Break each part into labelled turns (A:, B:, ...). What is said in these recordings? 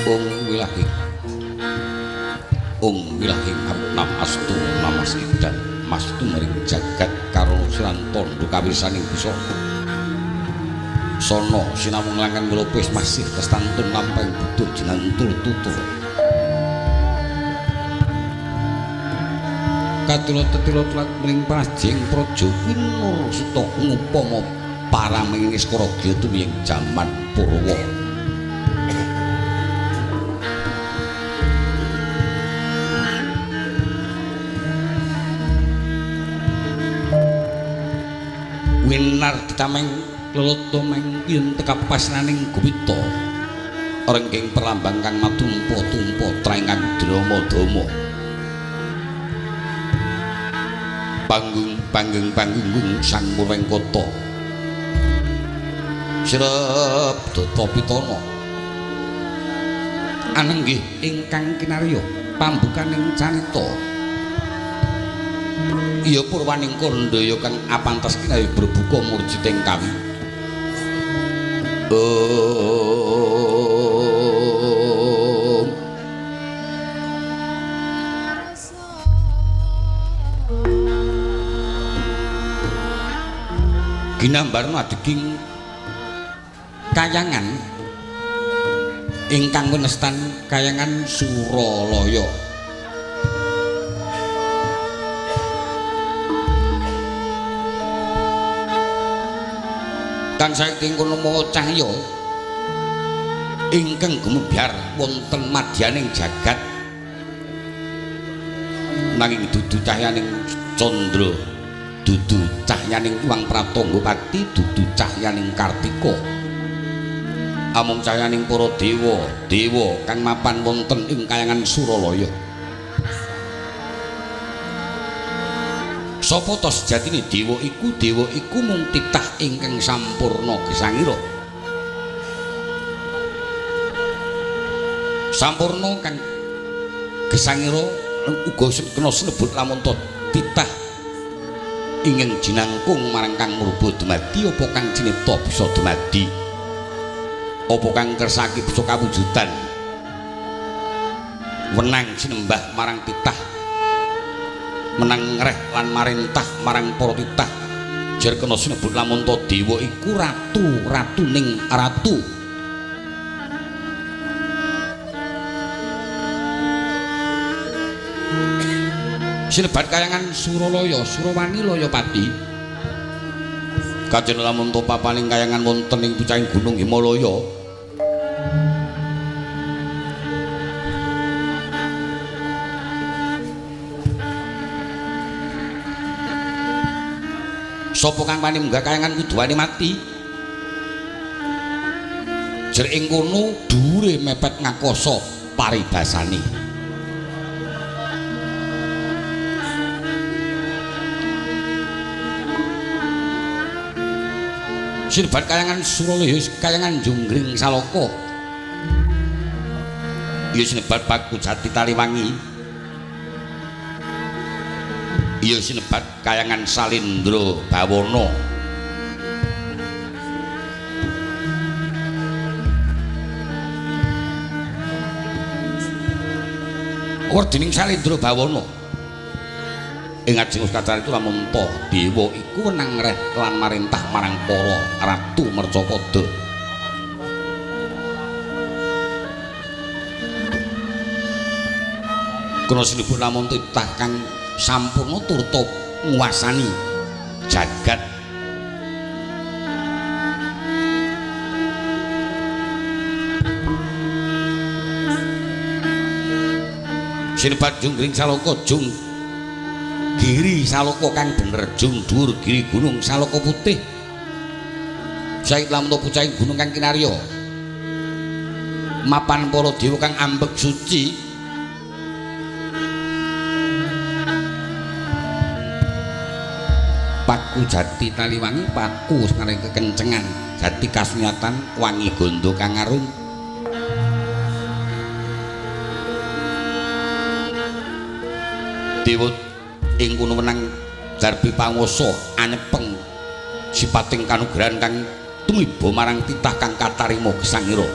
A: Ung wilahi ung wilahi namastu namasidan mastu maring jagat karo siran tondo kawisaning bisa sono sinamung langkan melupis masih testantun lampeng budur jinantul tutur katilo tetilo telat mring prajing praja winur sita ngupama paraming niskaraga tumiyeng jaman Purwa. Winar ditameng leloto meng yen tekapasnaning guwita rengging perlambang kang matumpa-tumpa traengan drama-dama panggung panggung panggung sang murwengkata sirep data pitana anenggih ingkang kinarya pambukaning carita iya purwaning kandhaya kang apantes kinarya berbuka murjiting kawi. Om ginambarna adeging kayangan ingkang wenestan kayangan Suralaya. Kang saking kono mawa cahya ingkang gumebyar wonten madyaning jagat nanging dudu cahyaning candra, dudu cahyaning Iwang Pratangga Pati, dudu cahyaning Kartika, amung cahyaning para dewa dewa kang mapan wonten ing kayangan Suralaya. Sapa ta sejatine dewa iku? Dewa iku mung titah ingkang sampurna gesangira. Sampurna kang gesangira uga kena sinebut lamun ta titah ingkang jinangkung marang Kang Murba dumadi apa kang cinipta bisa dumadi, apa kang kersake bisa kawujudan. Wenang sinembah marang titah, menang ngreh lan marintah marang para titah. Jer kena sinebut lamun ta dewa iku ratu ratuning ratu. Sinebat kayangan Suralaya Surawani Layapati kajen lamun ta papaning kayangan wonten ing pucahing gunung Himalaya. Sapa kang wani munggah kayangan kudu wani mati. Jer ing kono dhuwure mepet ngakasa paribasane. Sinebat kayangan Suralaya kayangan Junggring Salaka. Ya sinebat Paku Jati Taliwangi. Iya sinebat kayangan Salindra Bawana. Werdining Salindra Bawana ing ajeng kacarita lamun ta dewa iku wenang ngreh lan marintah marang para ratu mercapada. Kena sinebut lamun titah kang sampurna turta nguasani jagat. Sinebat Junggring Salaka jung giri Salaka kang bener jung dhuwur giri gunung Salaka putih. Saiki lamun ta pucahing gunung kang kinarya mapan para dewa kang ambek suci. Paku Jati Taliwangi paku sing kekencengan jati kasunyatan wangi gondo kang arum. Dewa ing kono wenang darbi panguwasa anyepeng sipating kanugrahan kang tumiba marang titah kang katarima gesangira.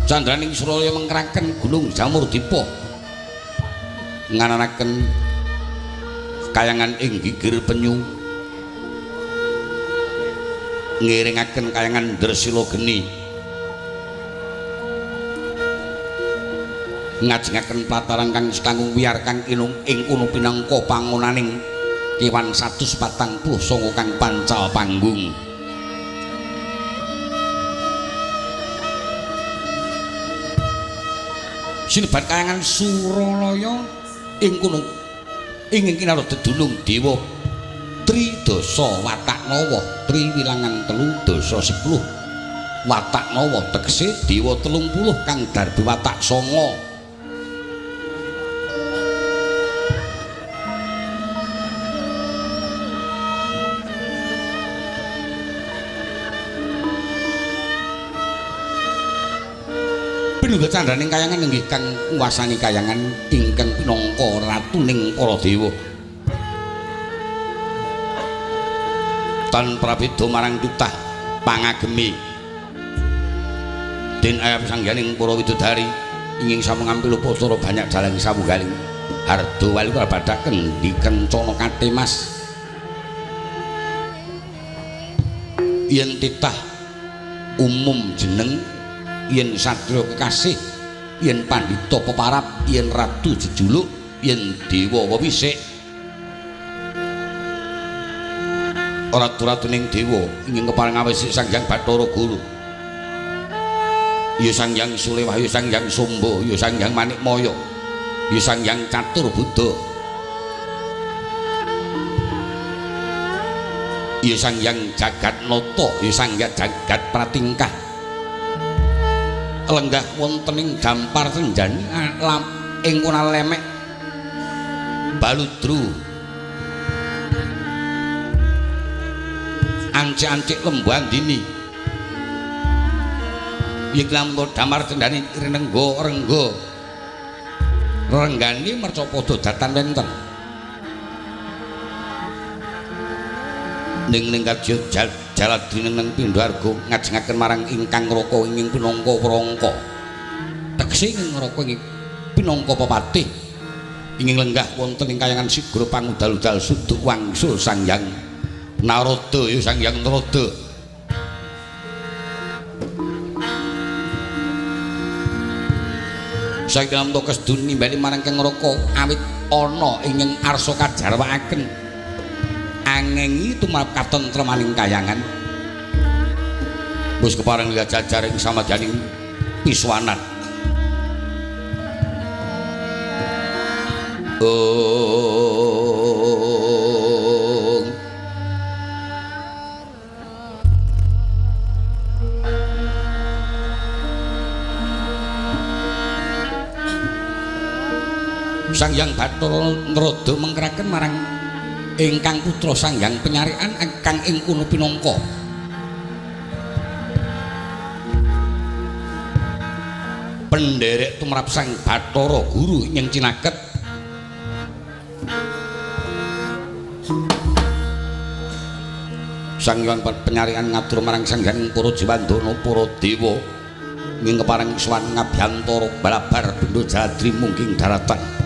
A: Candraning Suralaya mengkeraken Gunung Jamurdipa ngananaken kayangan ing gigir penyu ngiringaken kayangan Dresila geni ngajengaken plataran kang sekangkung wiyar kang inung ing kono pinangka pangonaning kewan 149 kang pancal panggung. Sinebat kayangan Suralaya ing kono ing kinarya dedulung dewa Tridasa watak nawa triwilangan 3 dasa 10 watak nawa tegese dewa 30 kang darbi watak 9. Pinunggal candraning kayangan inggih kang nguwasani kayangan ingkang pinangka ratuning para dewa. Tan prabeda marang titah pangagemi den ayam sangyaning para widodari ingin sampun ngampil upacara banyak jalan sawunggaling harda wali kabadaken di kencana katemas yen titah umum jeneng yen satriya kekasih yen pandhita peparap yen ratu jejuluk yen dewa wewisik ratu-ratuning dewa ingin kepareng awisik Sang Hyang Bathara Guru ya Sang Hyang Sulewah ya Sang Hyang Sumba ya Sang Hyang Manikmaya ya Sang Hyang Catur Buddha ya Sang Hyang Jagatnata ya Sang Hyang Jagat Pratingkah lenggah wonten ing dampar senjani ing kuna lemek baludru ancik-ancik lembu andini yen lamun damar cendhani rinengga rengga renggani mercapada datan wenten ning ning kadya jaladri neng pindharga ngajengaken marang ingkang ngraka inging pinangka wrangka tegese ing ngraka ing pinangka pepatih inging lenggah wonten ing kayangan sigra pangudal-udal suduk wangsul Sang Hyang Narada ya Sang Hyang Narada. Saiki lamun kesdun nimbali marang Kang Ngraka awit ana inging arsa kajarwakaken angengi tumrap katentremaning kayangan wis kepareng jajar ing samadyaning piswanan. Sang Hyang Bathara Narada mengkeraken marang ingkang putra Sang Hyang Penyarikan ingkang ing kono pinangka pendherek tumrap Sang Bathara Guru ing cinaket Sang Hyang Penyarikan ngatur marang Sang Hyang para Jiwandana para dewa ing kepareng sowan ngabhyantara balabar bendho jaladri mungking daratan.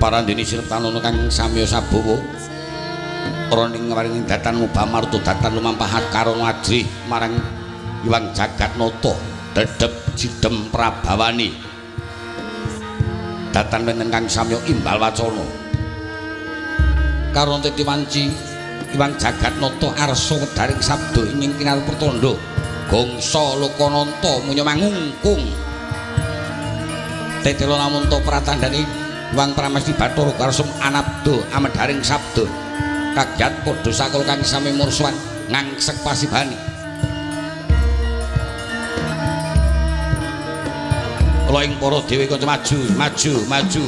A: Parandene sirtanono kang samya sabawa roning ngaringi datan mubamarta datan lumampahat karana ajrih marang Hyang Jagatnata dedep jidem prabawani datan wonten kang samya imbal wacana karana titi wanci Hyang Jagatnata arsa wedharing sabda ing kinar pertandha gongsa lokananta munya mangungkung tetela lamunta pratandhane Hyang Pramesti Bathara Karsum anabda amedharing sabda kagyat padha sakala kang sami mursuan ngangsek pasibani kala ing para dewa kanca maju maju maju.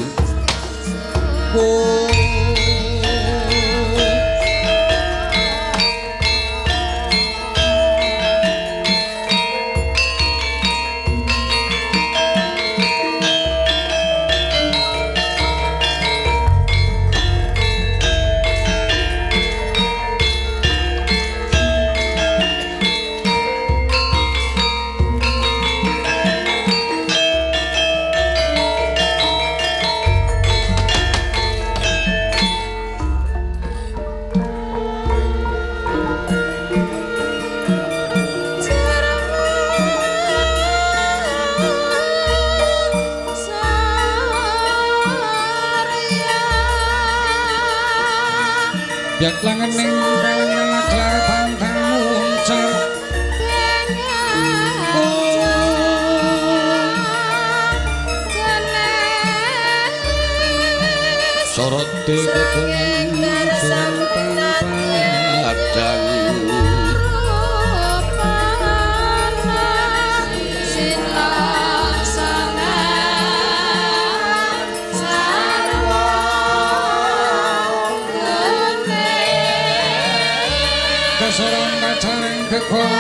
A: Yak langening kalangan aglar pantang muncar. Sorote kekungan surang padang. Kesorong pacareng kekon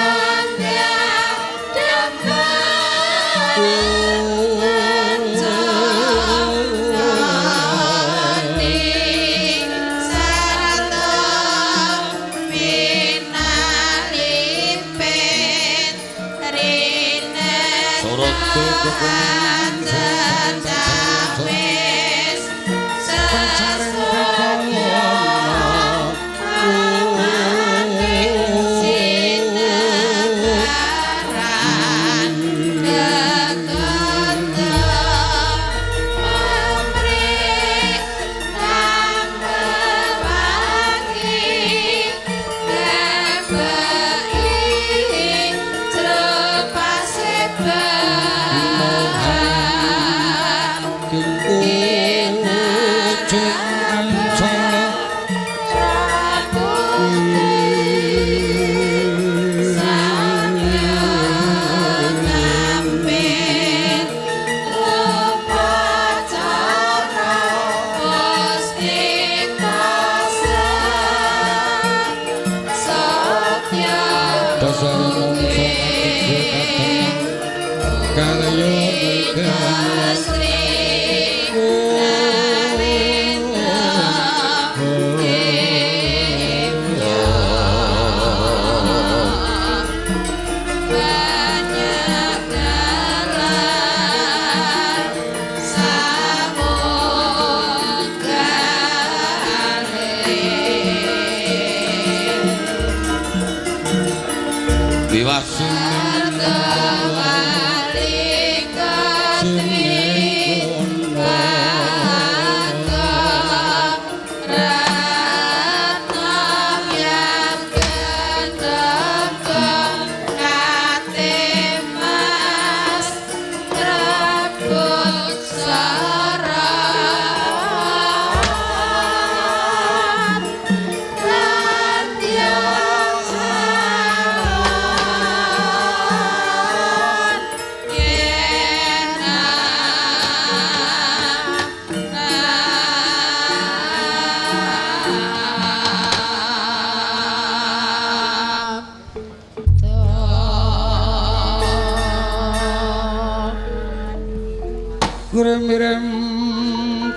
A: Mirem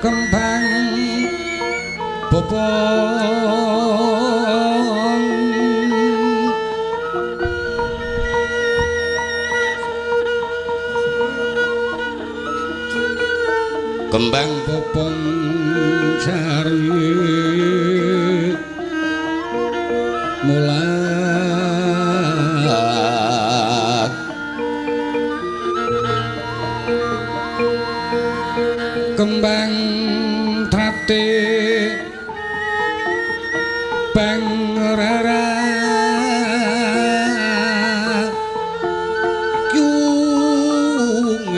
A: kembang bobong kembang bobong cari mulat kembang trate bang rara kyungan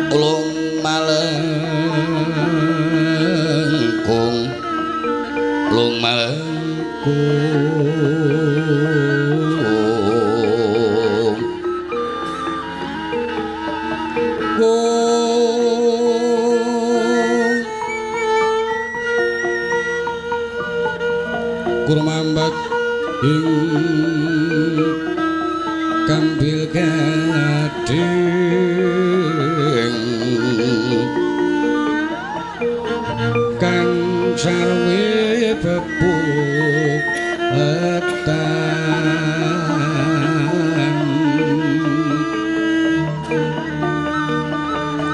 A: ulung malengkung ulung malengkung kurmambat ing kambil gading kang sarwe bebuk etan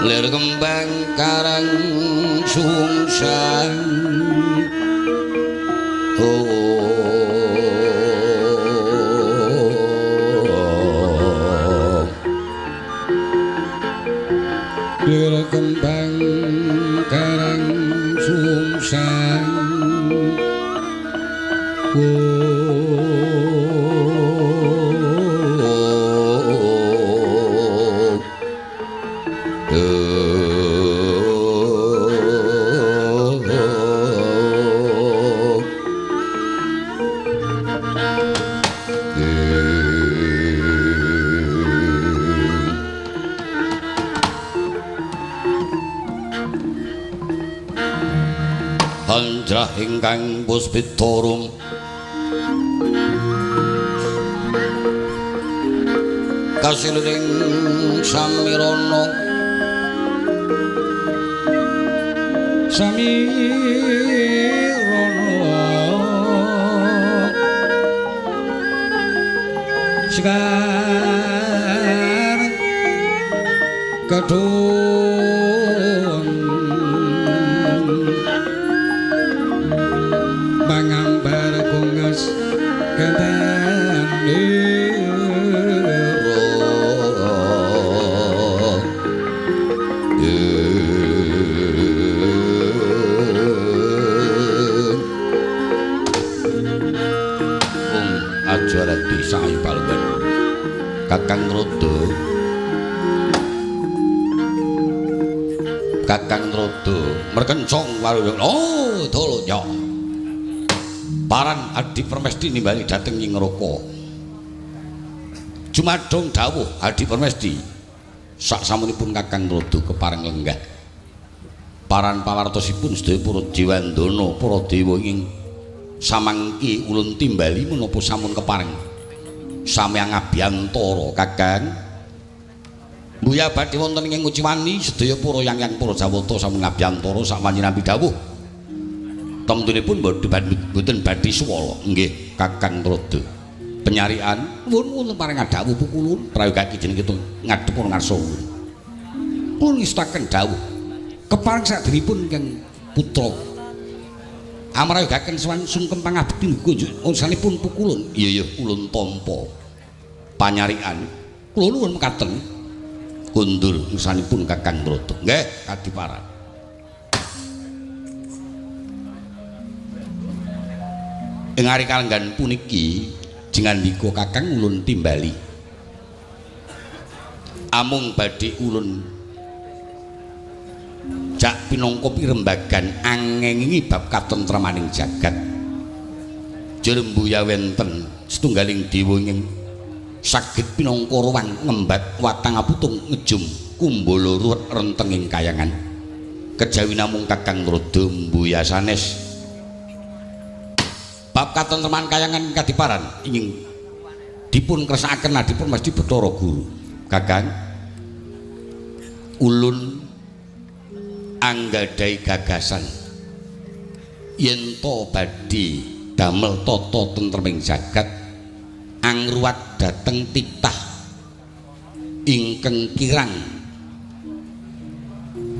A: lir kembang karang sungsang. Oh, kembang karang sungsang. Anjrah ingkang puspitorum kasiluring samirana samirana sekar kadung mangambar kungas Sayu palungan Kakang Rodo, Kakang Rodo merkencong warung. Oh dolonya paran Adi Permesti nimbali dhateng ing Ngroko. Jumadong dawuh Adi Permesti sak samunipun Kakang Rodo kepareng lenggah paran pawartosipun sedaya para dewandana para dewa ing samangki ulun timbali menapa sampun kepareng samyang abiyantara. Kakang Buya badhe wonten ing Uciwani sedaya para yang-yang para Jawata sampun ngabiyantara sakwanci dawuh. Temtunipun mboten badhe suwala. Nggih Kakang Rodo. Penyarian nuwun wonten paring dawuh pukulun prayoga jeneng kita ngadhep ngarsa ulun. Kula ngestaken dawuh kepareng sadèripun ingkang putra amrayogaken sowan sungkem pangabekti muga unsanipun pukulun. Iya iya ulun tampa panyarikan kula nuwun mekaten kundur ngersanipun Kakang Rodo. Nggih kadiparan. Ing ari kalenggan puniki jengandika Kakang ulun timbali amung badhe ulun jak pinangka pirembagan angengingi bab katentremaning jagat. Jrembuya wenten setunggaling dewa ing saged pinangka ruwang ngembat watang aputung ngejum kumbala ruwet rentenging kayangan. Kejawi namung Kakang Rodo mbuya sanes. Bab katentreman kayangan kadiparan ingin dipun kersakaken adipun mesti Bathara Guru. Kakang ulun anggadhahi gagasan yen to badhe damel tata tentreming jagat angruwat dhateng titah ingkang kirang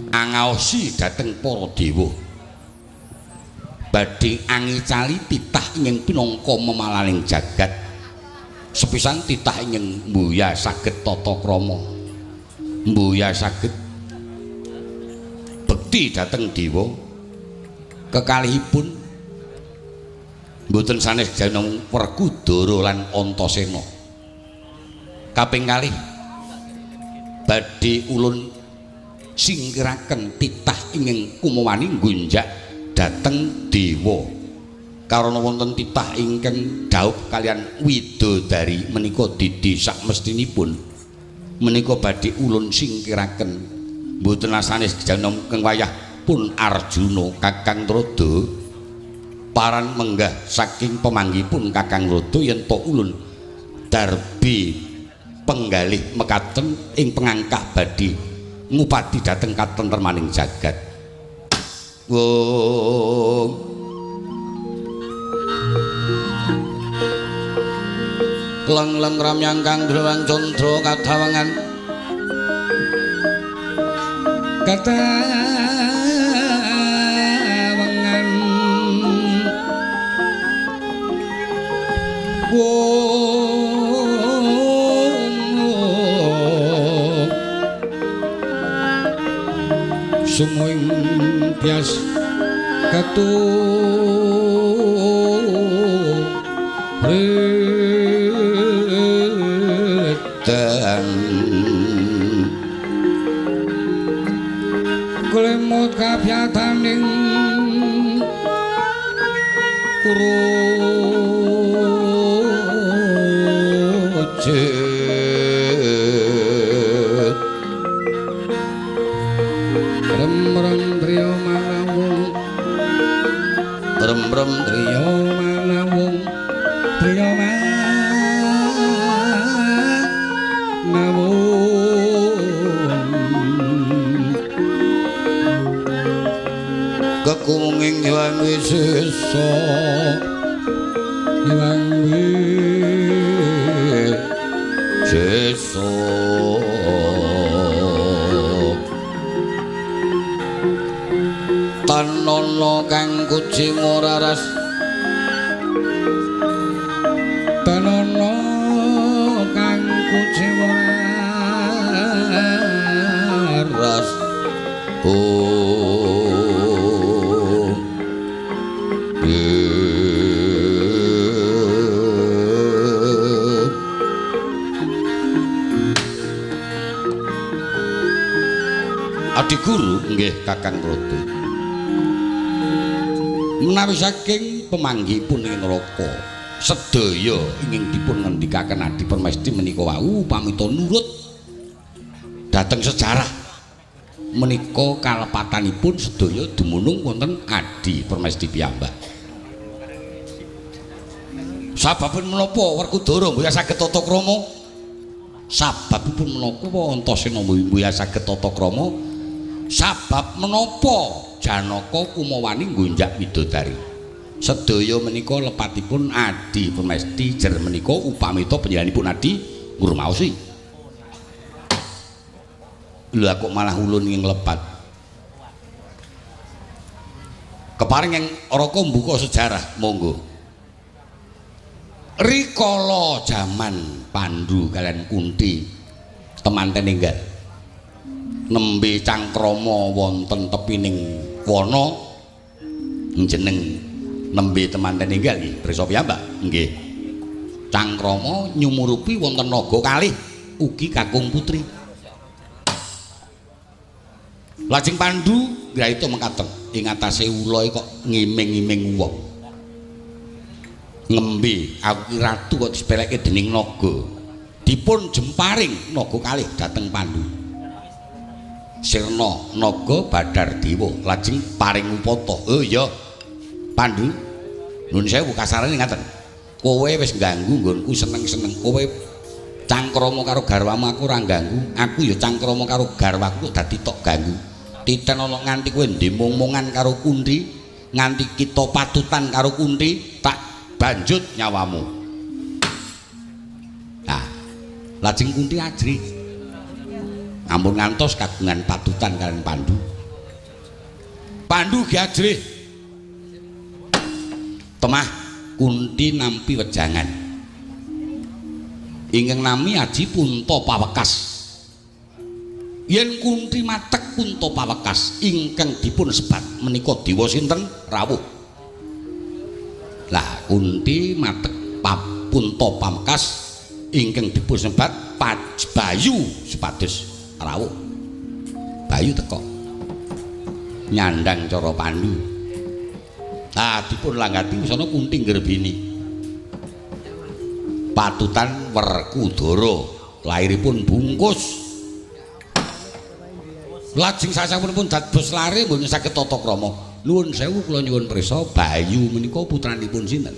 A: angaosi dhateng para dewa badhe angicali titah ingkang pinangka memalaning jagat. Sepisan titah ingkang mbuya saged tata krama, mbuya saged bekti dhateng dewa. Kekalihipun mboten sanes jeneng Werkudara lan Antasena. Kaping kalih badhe ulun singkiraken titah ingkang kumawani nggunjak dhateng dewa. Karana wonten titah ingkang dhaup kalian widodari menika didi sakmestinipun menika badhe ulun singkiraken mboten sanes jeneng keng wayah pun Arjuna. Kakang Rodo paran menggah saking pemanggipun Kakang Rodo yen to ulun darbi penggalih mekaten ing pengangkah badhe ngupadi dhateng katentremaning jagat. Wong leng-leng ramyang kang drewang candra kadawangan katawangan wong Sumo ing tias katu redan klemot kapyataning kurucut rem-rem driya manawung rem-rem driya manawung driya manawung kekumunging Hyang Wisesa Hyang Wisesa tanono kang kuciwa raras tanono kang kuciwa raras oh Adi guru nggih Kakang Ratu menawi saking pemanggihipun ing neraka sedaya ingkang dipun ngendikaken Adi Permesti menika wau pamita nurut dhateng sejarah menika kalepatanipun sedaya dumunung wonten Adi Permesti piyambak. Sababipun menapa Werkudara mboten saged tata krama? Sababipun menapa Antasena mboten saged tata krama? Sabab menapa Janaka kumawani nggonjak widodari? Sedaya menika lepatipun Adi Permesti jer menika upamita panjenenganipun Adi ngrumaosi. Lha kok malah ulun ing lepat. Keparing yang Raka mbuka sejarah, monggo. Rikala jaman Pandu kalian Kunti temanten enggal nembe cangkrama wonten tepining wana jeneng nembe temanten enggal nggih prisa piyambak nggih cangkrama nyumurupi wonten naga kalih ugi kakung putri. Lajeng Pandu ngraita mekaten ing atase ula kok ngiming-iming wong ngembe aku ki ratu kok disepeleke dening naga. Dipun jemparing naga kalih dhateng Pandu. Sirna naga Badar Dewa lajeng paring upata. Oh iya Pandu, nuwun sewu kasarane ngaten. Kowe wis ngganggu nggonku seneng-seneng. Kowe cangkrama karo garwamu aku ora ngganggu. Aku ya cangkrama karo garwaku kok dadi tok ganggu. Titen ana nganti kowe ndemong-mongan karo Kunti, nganti kita patutan karo Kunti, tak banjut nyawamu. Nah, lajeng Kunti ajrih. Ampun ngantos kagungan patutan kalian Pandu. Pandu ki ajrih. Temah Kunti nampi wejangan. Ingkang nami Aji Punta Pawekas. Yen Kunti matek Punta Pawekas ingkang dipun sebat menika dewa sinten rawuh. Lah Kunti matek Punta Pawekas ingkang dipun sebat Bayu supados rawuh. Bayu teka nyandang cara Pandu. Ah dipun langgati usana Kunti nggerbini patutan Werkudara lairipun bungkus. Lajeng sasampunipun dados lare mboten saged tata krama. Nuwun sewu kula nyuwun prisa Bayu menika putranipun sinten?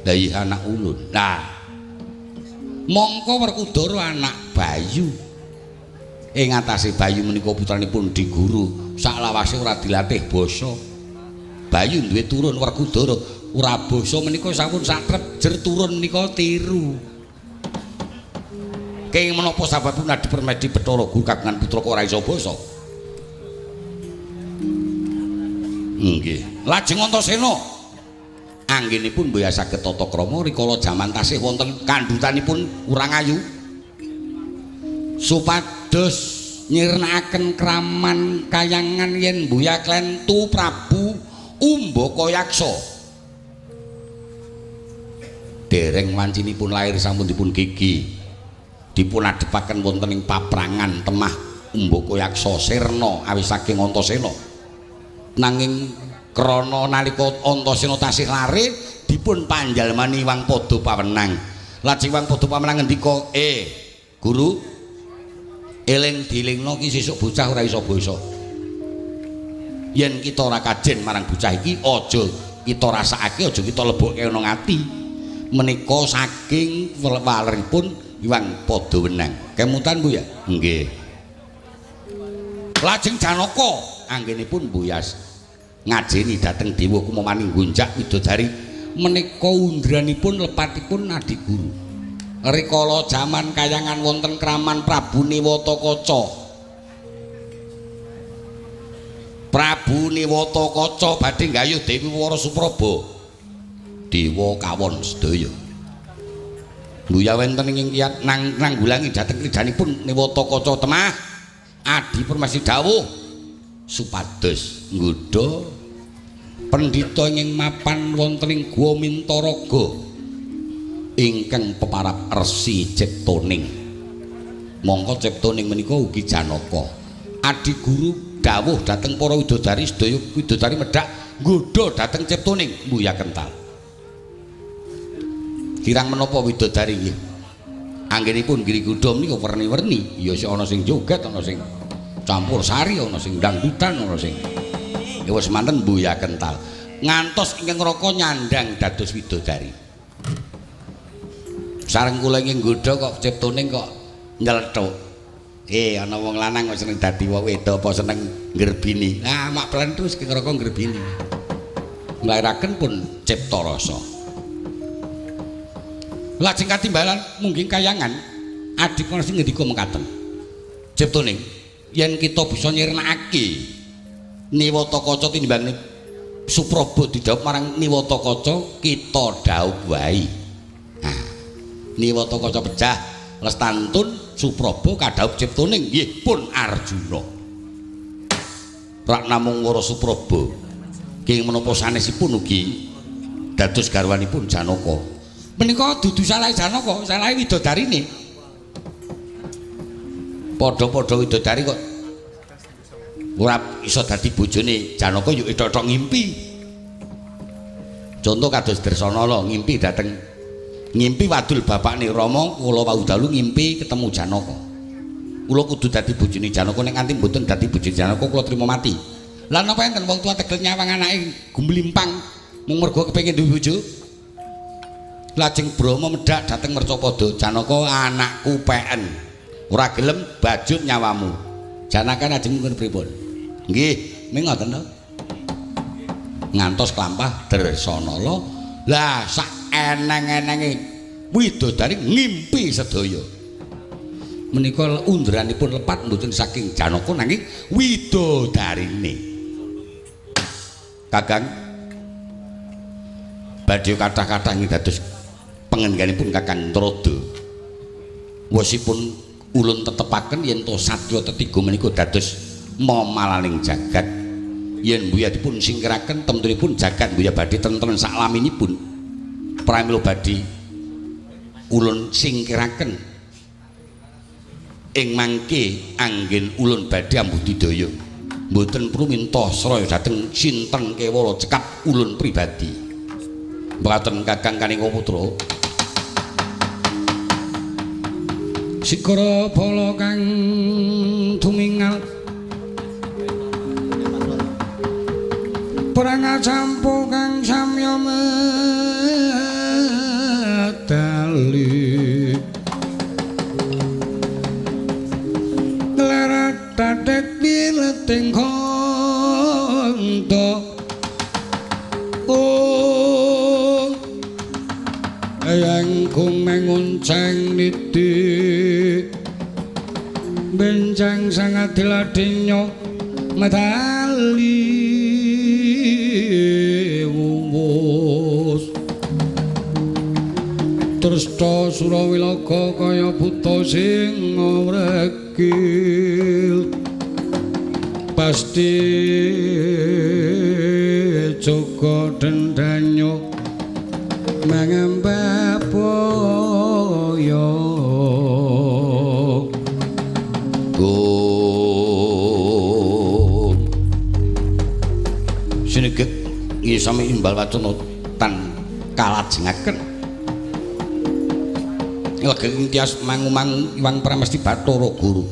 A: Lah iya anak ulun. Nah mongko Werkudara anak Bayu. Ing atase Bayu menika putranipun diguru saklawase ora dilatih basa. Bayu duwe turun Werkudara ora basa menika sampun satrep jer turun menika tiru. Kenging menapa sababipun Adi Permedi Bathara Guru kagungan putra kok ora iso basa? Nggih. Lajeng Antasena anggenipun mboya saged tata krama rikala jaman tasih wonten kandhutanipun Urangayu. Supados Nyirnakaken kraman kayangan yen Buya Klentu Prabu Umbaka Yaksa. Dereng wancinipun lair sampun dipun gigi. Dipun adepaken wonten ing paprangan temah Umbaka Yaksa sirna awis saking Antasena. Nanging krana nalika Antasena tasih lare dipun panjalmani Wang Pada Pawenang. Lajeng Wang Pada Pawenang ngendika, "Guru, eling dilingno ki sesuk bocah ora iso basa. Yen kita ora kajen marang bocah iki aja kita rasakake, aja kita lebokke ana ati." Menika saking waleripun Hyang Pada Wenang. Kemutan Bu ya? Nggih. Lajeng Janaka anggenipun mbuyas ngajeni dhateng Dewa Kumamani nggonjak widodari menika undranipun lepatipun Adi Guru. Rikala jaman kayangan wonten kraman Prabu Niwatakaca. Prabu Niwatakaca badhe nggayuh Dewi Wara Supraba. Dewa kawon sedaya. Buya wonten ing kiyat nang nanggulangi dhateng krijanipun Niwatakaca temah Adi Permasi dawuh supados nggodha pendhita ing mapan wonten ing Guwa Mintaraga ingkang peparap Resi Ciptoning. Mongko Ciptoning menika ugi Janaka. Adi Guru dawuh dhateng para widodari sedaya widodari medhak nggodha dhateng Ciptoning Buya Kental. Kirang menapa widodari nggih? Anggenipun Giri Kuda menika werni-werni, ya sik ana sing joget, ana sing campur sari, ana sing dangdutan, ana sing ya wis manten Buya Kental. Ngantos ingkang neraka nyandang dados widodari. Sareng kula ingkang nggodha kok Ciptoning kok nyelethuk. Ana wong lanang kok seneng dadi wong wedok apa seneng nggerbini. Nah, mak plentus ki neraka nggerbini. Nglairaken pun cipta rasa. Lajeng katimbalan mungging kayangan Adi Permasi ngendika mekaten. Ciptoning, yen kita bisa nyirnakake Niwatakaca tinimbang Supraba didhawup marang Niwatakaca kita dhawup wae. Nah, Niwatakaca pecah lestantun Supraba kadhawup Ciptoning nggih pun Arjuna. Rak namung Wara Supraba kenging menapa sanesipun ugi dados garwanipun Janaka. Menika dudu salahe Janaka, salahe widodarine. Padha-padha widodari kok ora iso dadi bojone Janaka yo ethok-ethok ngimpi. Contoh kados Dresanala ngimpi dhateng ngimpi wadul bapakne Rama kula wau dalu ngimpi ketemu Janaka. Kula kudu dadi bojone Janaka nek nganti mboten dadi bojone Janaka kula trima mati. Lah napa enten wong tua tegel nyawang anake gumlimpang mung mergo kepengin duwe bojo? Lajeng Brahma medhak dhateng Mercapada, Janaka anakku peken. Ora gelem bajut nyawamu. Janaka ajeng mungkin pripun? Nggih, ming ngoten to. Ngantos klampah Dresanala. Lah sak eneng-enenge widodari ngimpi sedaya. Menika undranipun lepat mboten saking Janaka nanging widodarine. Kakang badhe kathah-kathah ing dados pangengganipun Kakang Trada. Wosipun ulun tetepaken yen to satya tetiga menika dados memalaning jagat. Yen Buya dipun singkiraken temtunipun jagat Buya badhe tentrem saklaminipun. Pramila badhe ulun singkiraken ing mangke anggen ulun badhe ambudidaya. Mboten perlu minta sraya dhateng sinten kewala cekap ulun pribadi. Mekaten Kakang Kaninga Putra. Sikara bala kang tumingal perang campo kang samya medali nglarat tatet pileting kanca eyang kumeng unceng niti bencang sangat diladinyo medali wuwus
B: Dresta Surawilaga kaya buta sing ngrekil pasti joko dendanyo mangambah boyo.
A: Sinegek sami imbal wacana tan kalajengaken legeng tias mangu-mangu Iwang Pramesti Bathara Guru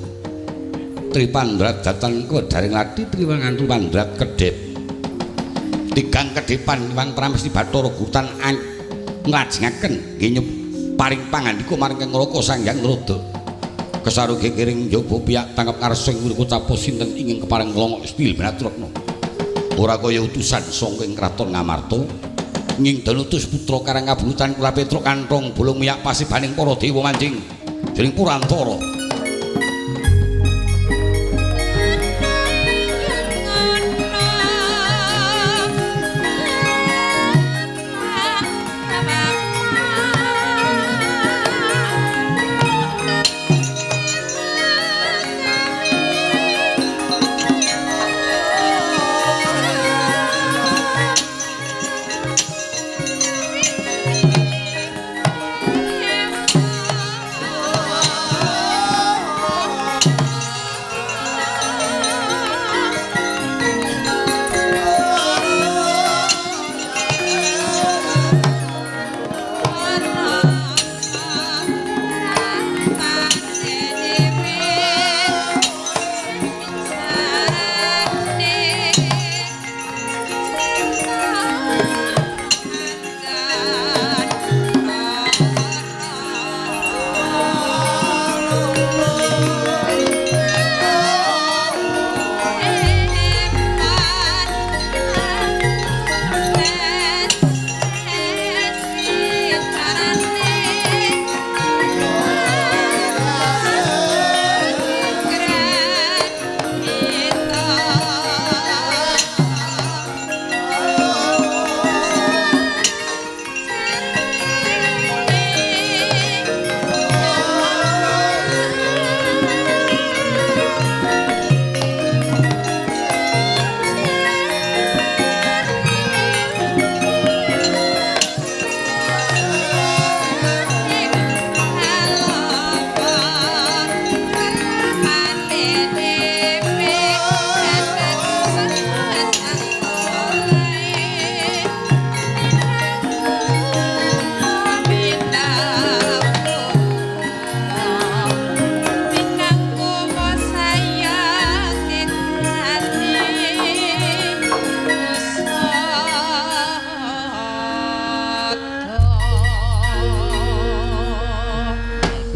A: Tripandrat datan kewedaring lati triwangan Tripandrat kedhep tigang kedhepan Iwang Pramesti Bathara Guru tan nglajengaken nggih paring pangandika marang Kang Raka Sang Hyang Narada kesaru gegiring njaba piyak tangkep ngarsa ing kucapo sinten ingkang kepareng nglongok stil Binatratna ora kaya utusan saka ing kraton Ngamarta nging den utus putra Karang Kabulutan Kula Petruk kanthong bolong miyak pasibaning para dewa manjing jroning Purantara.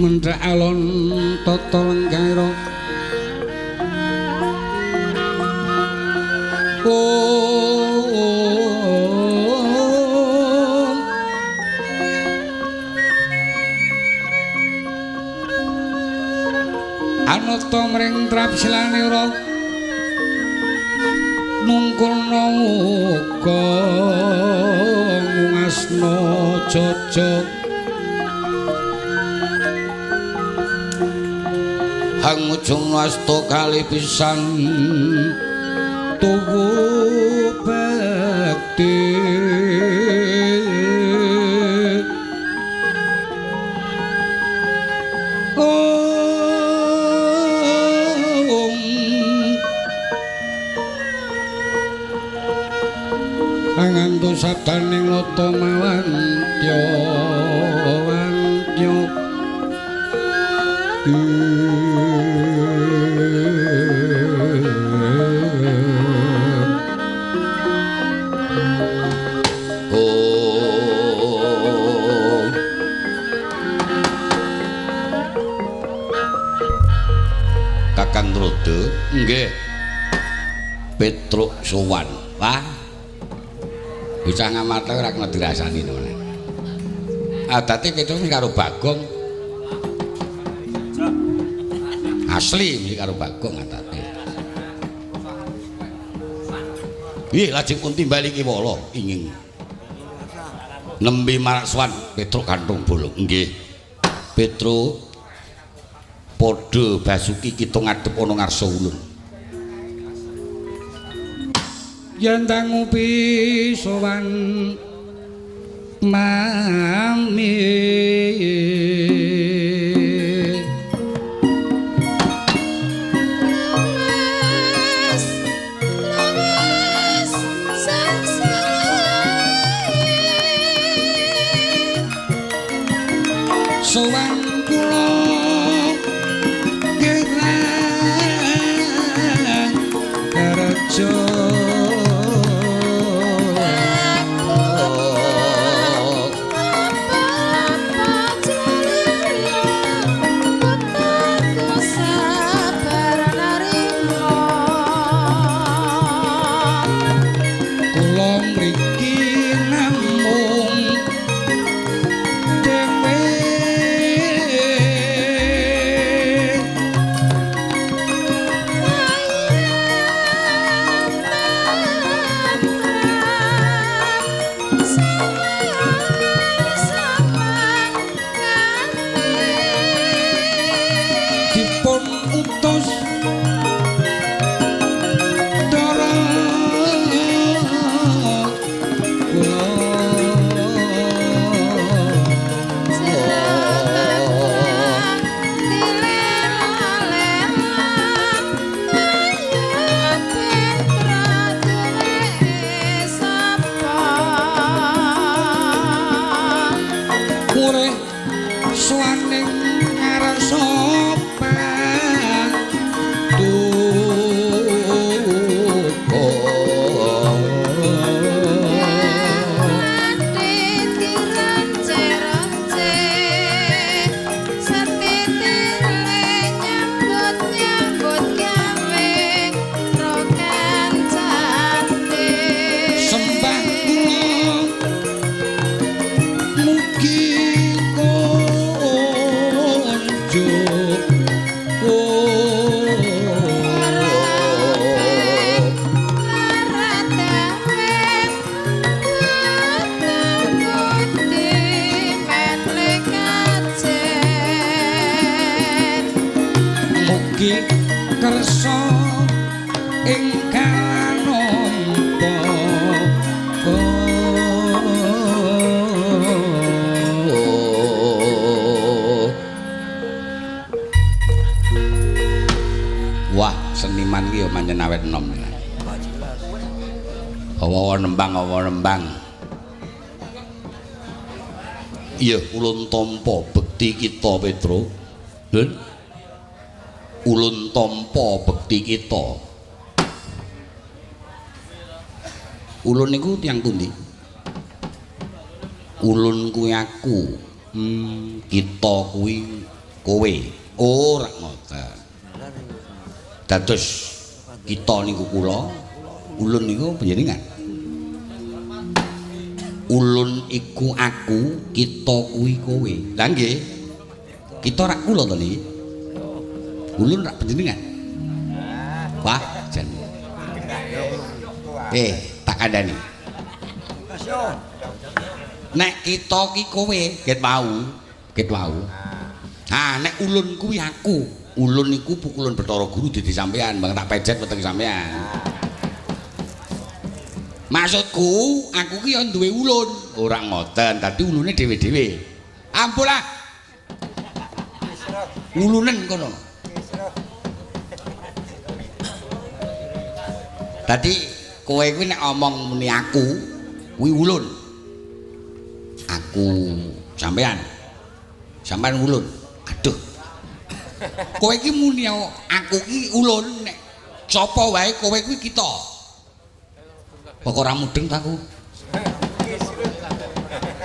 B: Mendhak alon tata lenggaira om anata mring trapsilanira nungkulna uga ngungasna jajak
A: hangujung asta kali pisan
B: tuwu bekti om angantu sabdaning lata mawantya wantya.
A: Kakang Narada nggih Petruk sowan. Wah, bocah Ngamarta ora kena dirasani to. Adate Petruk karo Bagong. Asli mesti karo Bagong adate. Nggih lajeng pun timbali kiwala ingin. Nembe marak sowan Petruk Kanthung Bolong. Nggih. Petruk padha Basuki kita ngadhep ana ngarsa ulun.
B: Yen tangupi sowan mami sowan kula gerang kerja kula mriki namung dhewe dipun utus dara kula murih sowaning ngarsa paduka. Sembah kula mugi konjuk mugi kersa ingkang nampa.
A: Wah, seniman ki ya pancen awet enom. Awa nembang, awa nembang. Iya, ulun tampa bekti kita, Petro. Lho. Ulun tampa bekti kita. Ulun niku tiyang pundi? Ulun kuwi aku. Kita kuwi kowe. Ora ngoten. Dados kita niku kula, ulun niku panjenengan. Ulun iku aku, kita kuwi kowe. Lah nggih. Kita rak kula to niki. Ulun rak panjenengan. Wah, jan. Tak kandhani. Nek kita ki kowe, ket wau, ket wau. Ah, nek ulun kuwi aku. Ulun niku pukulun Bathara Guru dadi sampean, bang tak pejet weteng sampean. Maksudku, aku ki ya duwe ulun. Ora ngoten, dadi ulune dhewe-dhewe. Ampun lah. Ulunen kono. Dadi kowe kuwi nek omong muni aku, kuwi ulun. Aku sampean. Sampean ulun. Aduh. Kowe iki muni aku ki ulun, nek sapa wae kowe kuwi kita. Kok ora mudeng ta aku?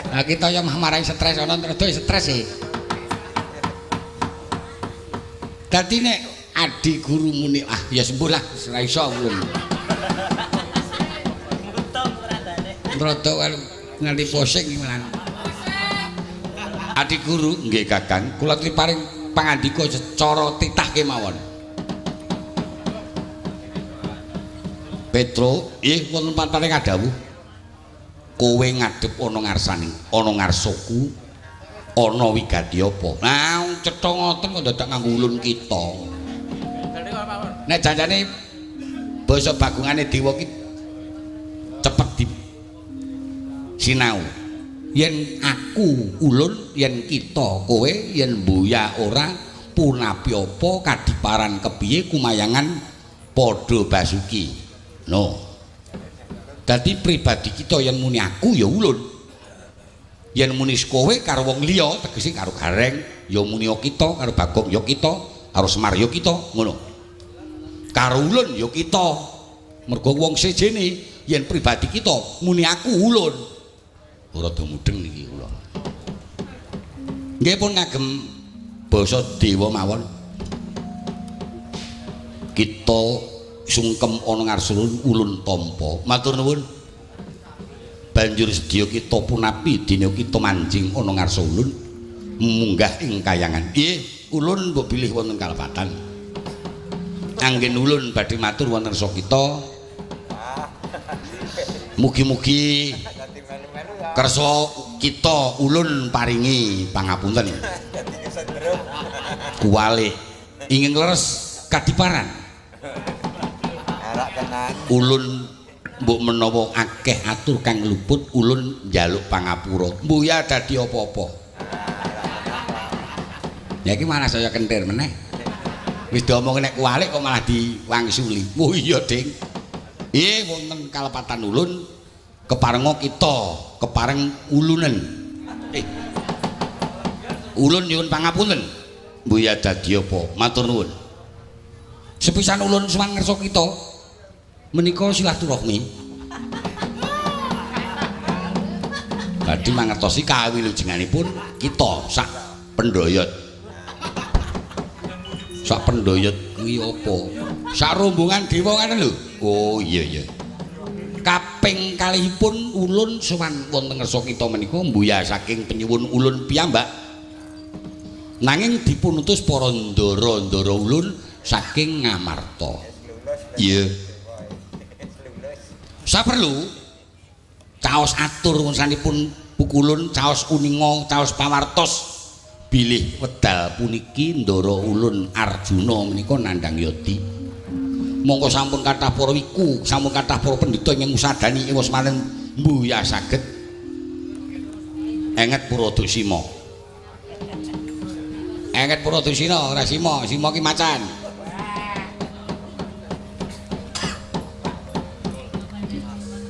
A: Lah kita ya marai stres ana rada stres e. Dadi nek adi guru muni ah ya sembuh lah ora iso ulun. Rada nganti posing malah. Adi guru nggih Kakang, kula paring pangandika secara titah kemawon. Petro, nggih wonten paring dawuh. Kowe ngadhep ana ngarsane, ana ngarsaku, ana wigati apa? Nah, cetha ngoten kok dadak nganggo ulun kita. Nek janjane basa bagungane dewa ki cepet di sinau. Yen aku ulun, yen kita kowe, yen mbuya ora, punapi apa kadiparan kepiye kumayangan padha basuki. No. Dadi pribadi kita yen muni aku ya ulun. Yen muni kowe karo wong liya tegese karo Gareng ya muni kita, karo Bagong ya kita, karo Semar ya kita, ngono. Karo ulun ya kita. Mergo wong sejene yen pribadi kita muni aku ulun. Ora do mudeng niki kula. Nggih pun ngagem basa dewa mawon. Kita sungkem ana ngarsa ulun tampa. Matur nuwun. Banjur sedya kita punapi dina kita manjing ana ngarsa ulun munggah ing kayangan. Nggih, ulun mbok bilih wonten kalepatan. Anggen ulun badhe matur wonten ngarsa kita. Mugi-mugi kersa kita ulun paringi pangapunten. Kuwalik ingin leres kadiparan. Ulun mbok menawa akeh atur kang luput ulun njaluk pangapura. Mbuya dadi apa-apa. Ya iki malah saya kentir meneh. Wis diomong nek kuwalik kok malah diwangsuli. Oh iya, Ding. Nggih wonten kalepatan ulun keparenga kita, kepareng ulunen. Ulun nyuwun pangapunten. Mbuya dadi apa? Matur nuwun. Sepisan ulun sowan ngersa kita menika silaturahmi. Badhe mangertosi kawilujenganipun kita sak pendoyot. Sak pendoyot kuwi apa? Sak rombongan dewa ngoten lho. Oh iya iya. Kaping kalihipun ulun sowan wonten ngersa kita menika mbuya saking penyuwun ulun piyambak. Nanging dipunutus para ndara-ndara ulun saking Ngamarta. Iya. Saperlu caos atur wontenipun pukulun, caos uninga, caos pawartos bilih wedal puniki ndara ulun Arjuna menika nandhang yadi. Mongko sampun kathah para wiku, sampun kathah para pendhita ingkang ngusadani ing wasmanen mbuya saged enget Puradusima. Enget Puradusina ora sima, sima ki macan.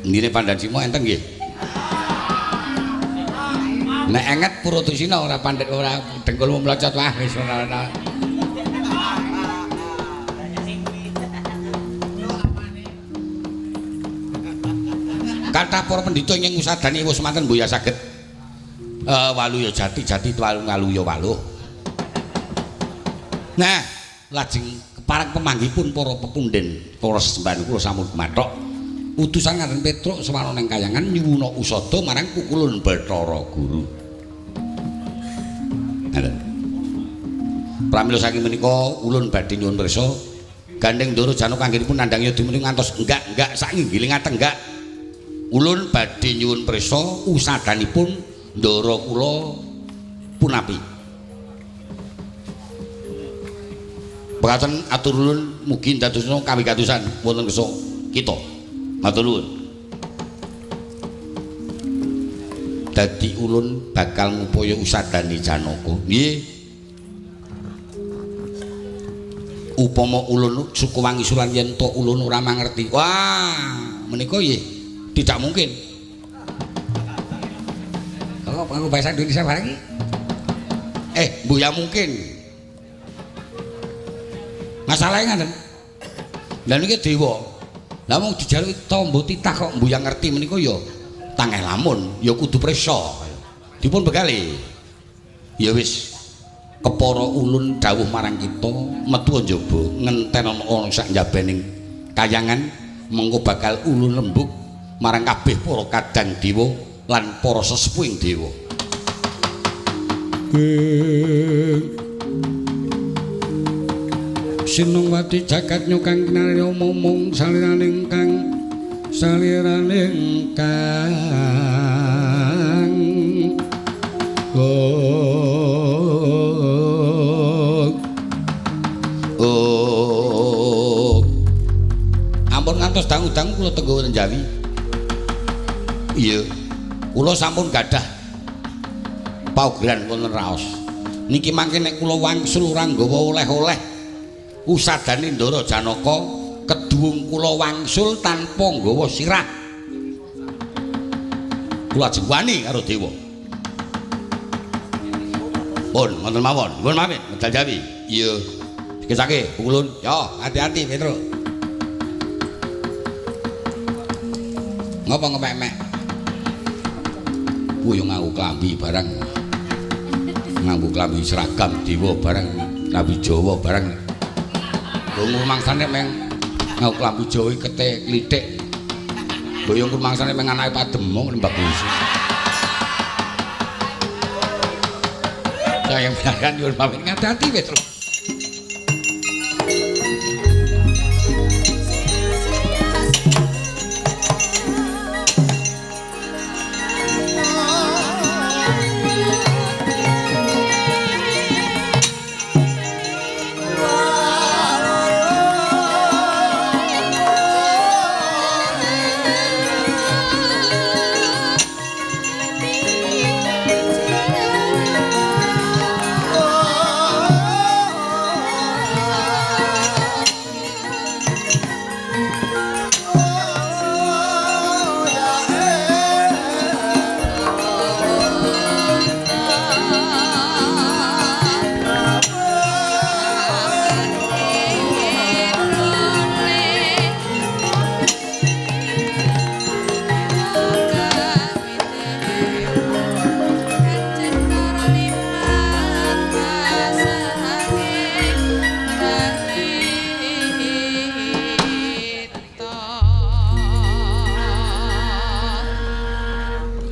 A: Ngene pandhan sima enten nggih. Nek enget Puradusina ora pandhet ora dengkulmu mlocot wah wis ora ana. Kathah para pendhita ingkang ngusadani wis manten mbuya saged waluya jati jati waluya waluh. Nah, lajeng kepareng pemanggihipun para pepundhen para sesembahan kula sampun gumathok. Utusan Raden Petruk swana ning kayangan nyuwuna usada marang Pukulun Bathara Guru. Ngaten. Pramila saking menika ulun badhe nyuwun pirsa gandeng Ndara Janaka anggenipun nandhang yadi menika ngantos enggak-enggak sak nggiling atenggak. Ulun badhe nyuwun pirsa usadanipun ndara kula punapi. Pekaten atur ulun mugi ndadosna kawigatosan wonten kersa kita. Matur nuwun. Dadi ulun bakal ngupaya usadani Janaka. Nggih. Upama ulun suku wangisulan yen to ulun ora mangerti. Wah, menika nggih tidak mungkin. Kok nganggo bahasa Indonesia barang iki? Mbuh ya mungkin. Masalahe ngaten. Lah niki dewa. Lah mung dijaluki tombo titah kok mbuh yang ngerti menika ya tangeh lamun, ya kudu prisa. Dipun begali. Ya wis kepara ulun dawuh marang kita metu njaba ngenten ana sak njabaning kayangan mengko bakal ulun rembug marang kabeh para kadang dewa lan para sesepuhing dewa.
B: Sinungwati jagat nyukang kinarya momong saliraning kang Saliraning kang
A: oh ampun ngantos dangu-dangu kula tenggo wonten Jawi. Iya, kula sampun gadah paugeran wonten raos. Niki mangke nek kula wangsul ora nggawa oleh-oleh usadane Ndara Janaka, keduwung kula wangsul tanpa nggawa sirah. Kula ajeng wani karo dewa. Pun ngoten mawon, pun pamit medal Jawi. Iya. Dikesake pukulun. Yo, hati-hati Petro. Ngopo ngepek-mek? Ku yo nganggo klambi barang. Nganggo klambi seragam dewa barang, klambi Jawa barang. Lho mangsane meng nganggo klambi Jawa kete klithik. Boyong rumangsane meng anake Pademong nembak bagus. Sayang biarkan nyuwun pamit ngati-ati Petro.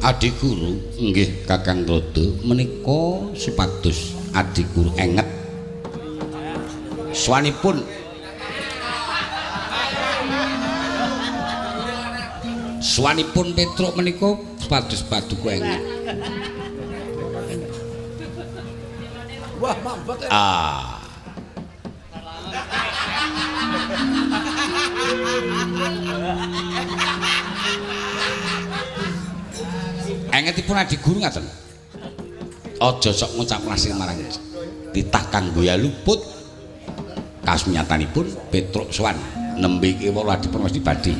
A: Adi guru nggih Kakang Rodo menika supados adi guru enget swanipun swanipun Petruk menika supados paduka enget.
C: Wah mambek.
A: Ah. Engetipun adi guru ngaten. Aja sok ngucap ngasih marang titah kang goya luput. Kasminyatanipun Petruk sowan nembe kewala adi permesti badhe.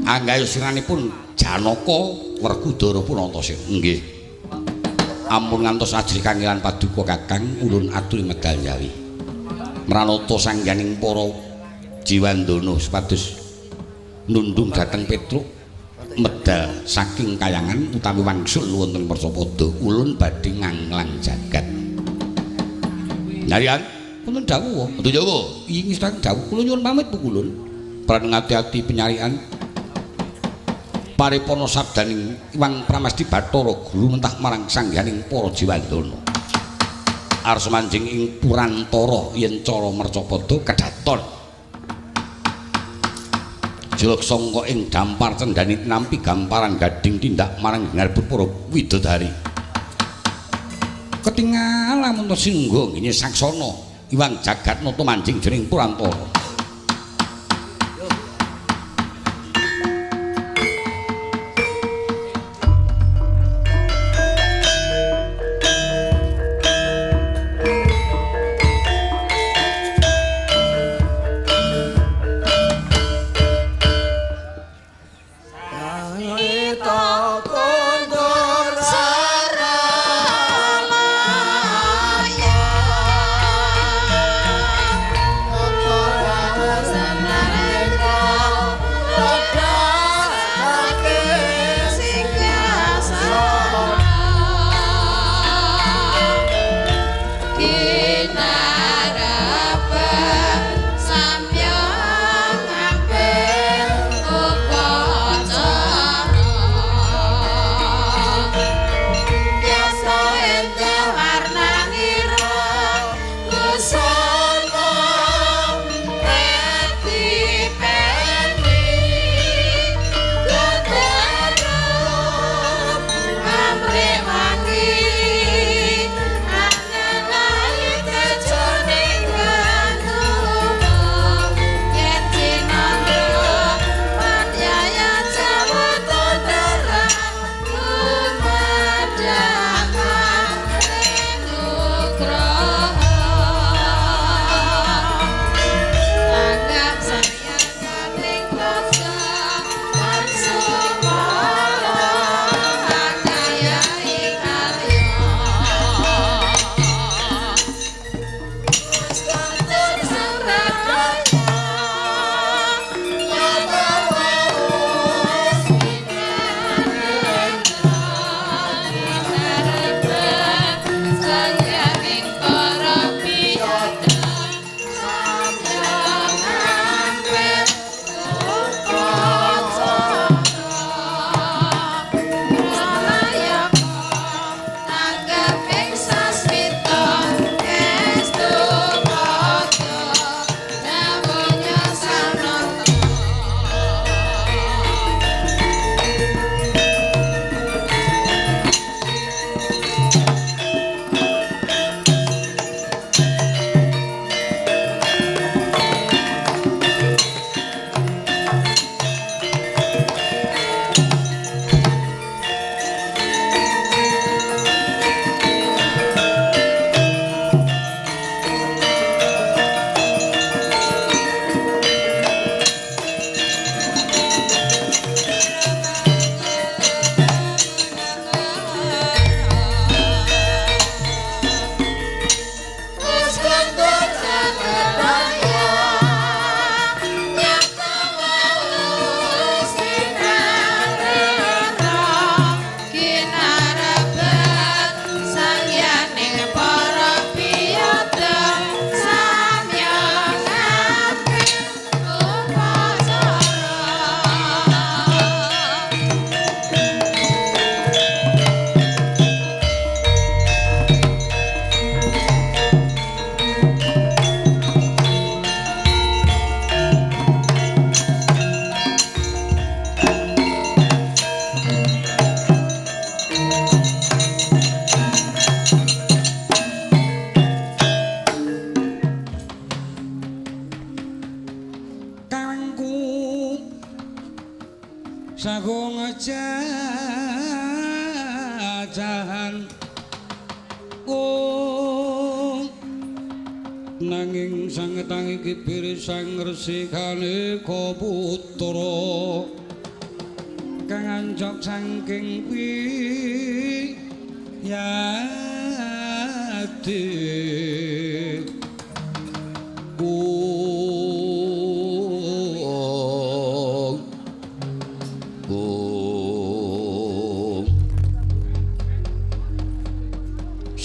A: Anggayu siranipun Janaka Werkudara pun antasena. Nggih. Ampun ngantos ajrih kangelan paduka Kakang ulun aturi medal Jawi. Mranata sangganing para jiwandana supados nundung dhateng Petruk medal saking kayangan utawi wangsul wonten Mercapada ulun badhe nganglang jagat. Narian wonten dawuh, wonten Jawa. Ing saking dawuh kula nyuwun pamit pukulun. Pran ngati-ati penyarian paripurna sabdaning Iwang Pramesti Bathara Guru mentah marang sangganing para jiwandana. Arsa manjing ing purantara yen cara Mercapada kedaton. Jelek sangka ing dampar cendhani nampi gamparan gading tindak marang ngarep para widodari. Ketingal lamun singgo ngene saksana Iwang Jagatnata manjing jroning purantara.
C: Saralaya.
B: Sagung jajahan kung nanging sang tangi kibir sang resi kaneka putra kang anjok saking piyade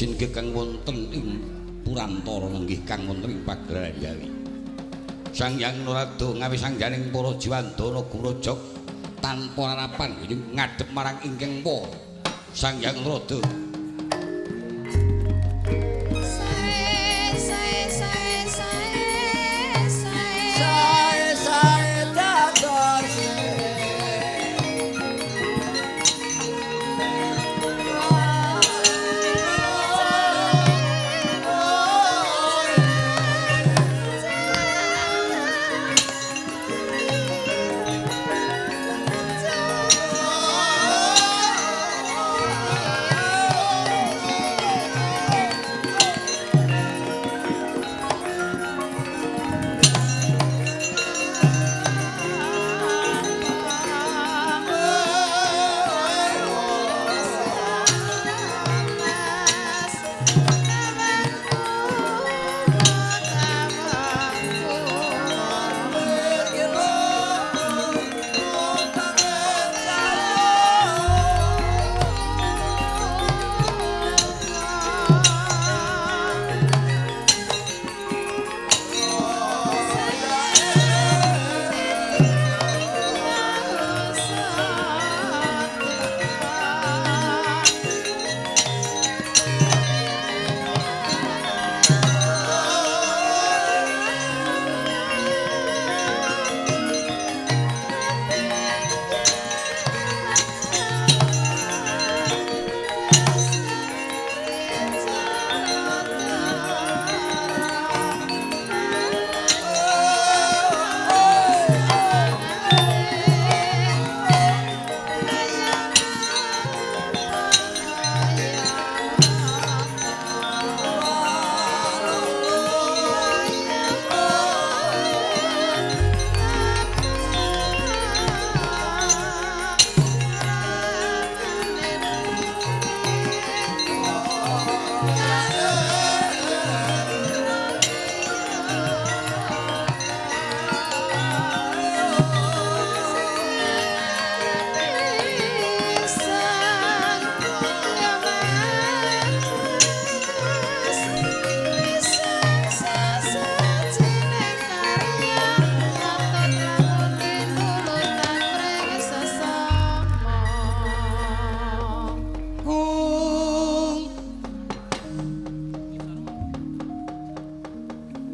A: Singgih kang wonten ing Purantara lenggih kang wonten ing Pagelaran Jawi. Sang Hyang Narada ngawisangganing para jiwandana gumrojog tanpa harapan ngadhep marang ingkang pa. Sang Hyang Narada.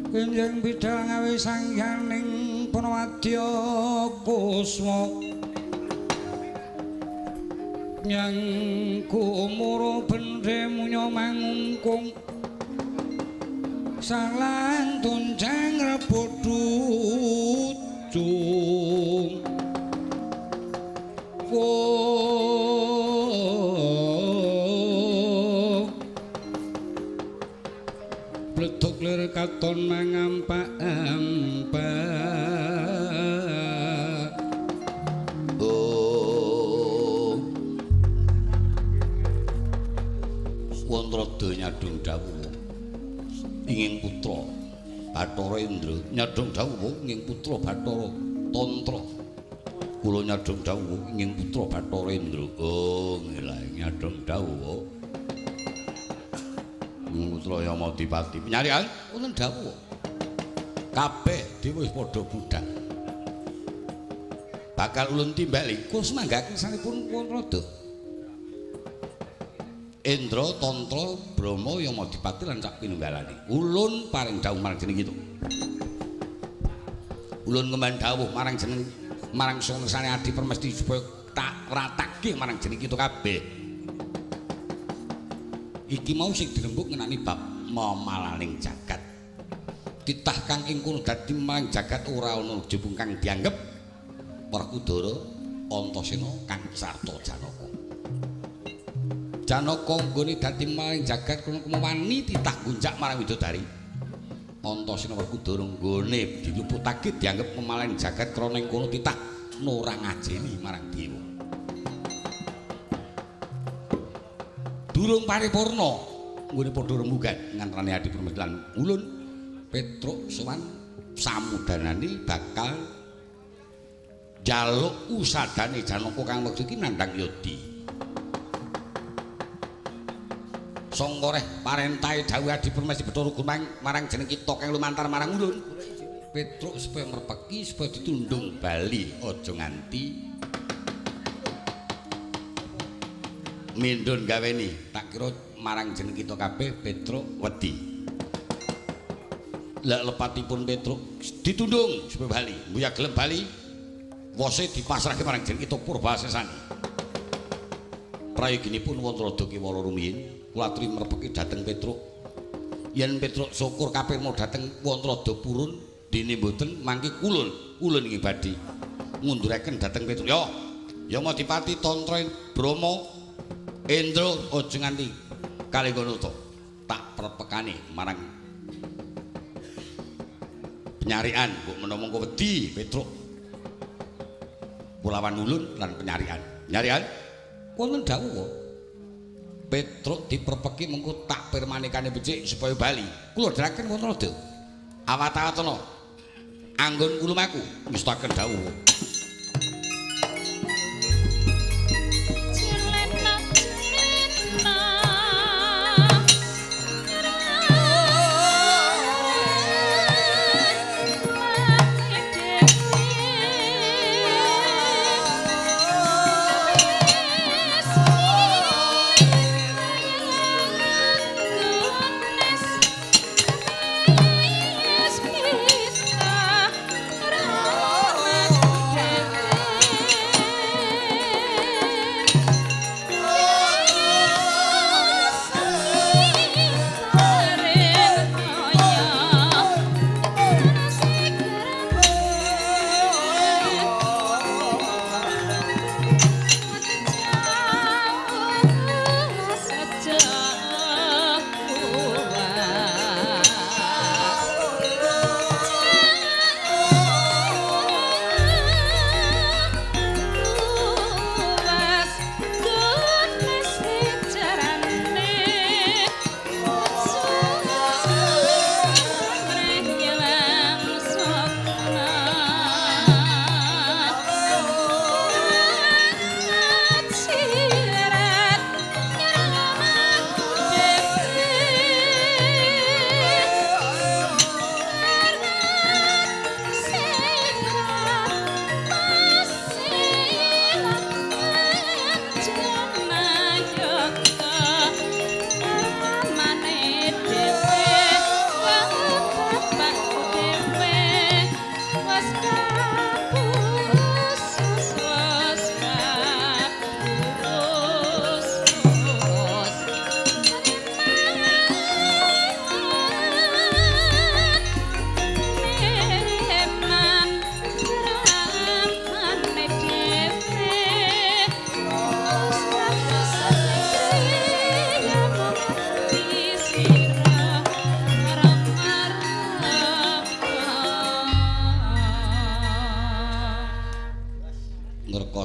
B: Kanjeng bidal ngawisangganing Panawadya Kusma nyang kumura bendhe munya mangungkung salang tunjang rebut ducung bleduk lir katon mangampak-ampak.
A: Oh, Wantrada nyadong dawuh inging putra Bathara Indra, nyadong dawuh inging putra Bathara Tantra. Kula nyadong dawuh inging putra Bathara Indra. Oh, nggih nyadong dawuh putra Yamadipati. Nyarian wonten dawuh. Kabeh dhewe wis padha budhal. Bakal ulun timbali kula semanggaken sanipun Wantrada. Indra, Tantra, Brahma, Yamadipati lan sak pinunggalane. Ulun paring dawuh marang jeneng itu. Ulun ngemban dawuh marang jeneng marang sungsane Adi Permesti supaya tak ratake marang jeneng kita kabeh. Iki mau sing dirembug ngenani bab memalaning jagat. Titah kang ing kono dadi marang jagat ora ana jebung kang dianggep Werkudara, Antasena kang sarta Janaka. Janaka nggone dadi marang jagat kono wani titah gunjak marang widodari. Antasena Werkudara nggone diluputake dianggep memalaning jagat krana ing kono titah ora ngajeni marang dewa. Durung paripurna nggone padha rembugan ngantrane Adi Permesti lan ulun Petruk sowan samudanane bakal njaluk usadane Janaka kang wektu iki nandhang yodi. Sangka reh parentahe dawuh Adi Permesti Bathara Guru marang jeneng kita kang lumantar marang ulun Petruk supaya merpeki supaya ditundung bali aja nganti mindhun gaweni. Tak kira marang jeneng kita kabeh Petruk wedi. Lah lepatipun Petruk ditundung supaya bali, mbuya gelem bali wose dipasrahke marang jeneng kita Purbasesani. Prayoginipun wonten rada kiwara rumiyin kula aturi merpeki dhateng Petruk. Yen Petruk syukur kapirma dhateng Wantrada purun dene mboten mangke kulun ulun ing badhe ngunduraken dhateng Petruk. Yo Yamadipati, Tantra, Brahma, Indra aja nganti kalenggono tak perpekane marang penyarian mbok menawa mengko wedi Petruk kulawan ulun lan penyarian. Penyarian wonten dawuh Petruk diperpeki mengko tak pirmanikane becik supaya bali. Kula dherekaken wonten rada. Awat-awatana anggon kulumaku ngestaken dawuh.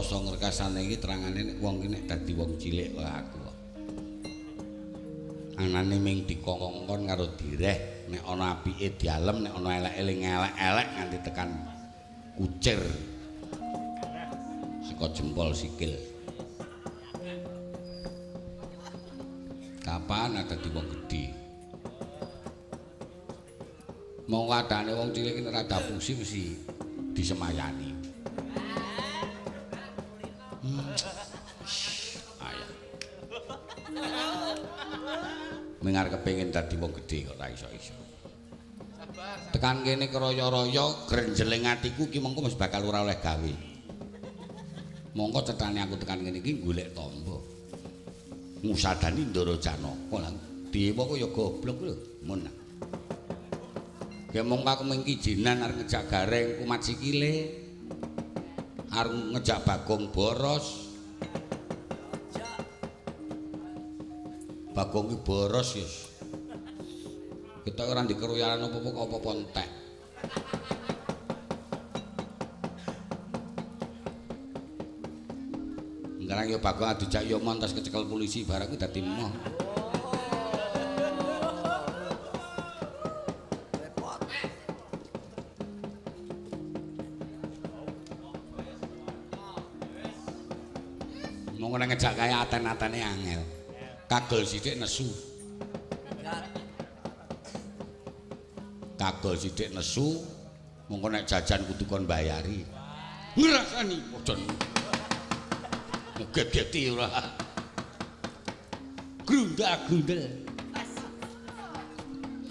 A: Ngerkasane iki terangane nek wong ki nek dadi wong cilik kaya aku kok. Anane ming dikongkon karo direh, nek ana apike dialem, nek ana eleke elek-elek nganti tekan kucir. Saka jempol sikil. Kapan ada di wong gedhe? Mong wadane wong cilik nek ora dapusi mesti disemayani. Ayah. Ning arep kepengin dadi wong gedhe kok ora iso-iso. Tekan kene kraya-raya grenjeling atiku ki mengko wis bakal ora oleh gawe. Mongko cetane aku tekan kene iki golek tamba. Ngusadani Ndara Janaka lan dewa kok ya goblok lho, mun. Ya mongko aku mengki jinan arep ngejak gareng kumat sikile. Arep ngejak Bagong boros. Bagong ki boros ya. Kita ora dikeruyaran apa-apa kok apa-apa entek. Ngarang ya Bagong dijak ya montos kecekel polisi barang kuwi dadi emoh.
C: Repot.
A: Monggo nek ngejak kaya aten-atene angel. Kagol sithik nesu. Kagol sithik nesu, mongko nek jajan kudu kon bayari. Ngrasani aja. Ngegeti ora. Grundak-grundel.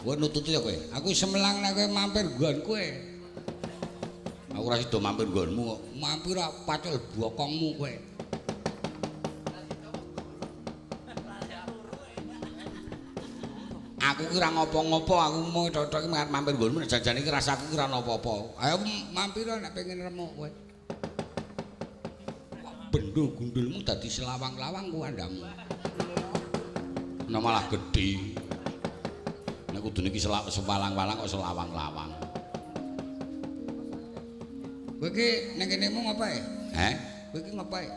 A: Kowe nututi ya kowe. Aku semelang nek kowe mampir nggon kowe. Aku ora sida mampir nggonmu kok. Mampir pacul bokongmu kowe. Aku ki ora ngopo-ngopo, aku mau cocok iki mampir nggonmu nek jajane iki rasaku ki ora apa-apa. Ayo mampir nek pengen remuk kowe. Bendo gundulmu dadi selawang-lawang ku andamu. Nah malah gedhe. Nek kudune iki sewalang-walang kok selawang-lawang. Kowe iki ning kene mu ngopo e? Heh? Kowe iki ngopo e?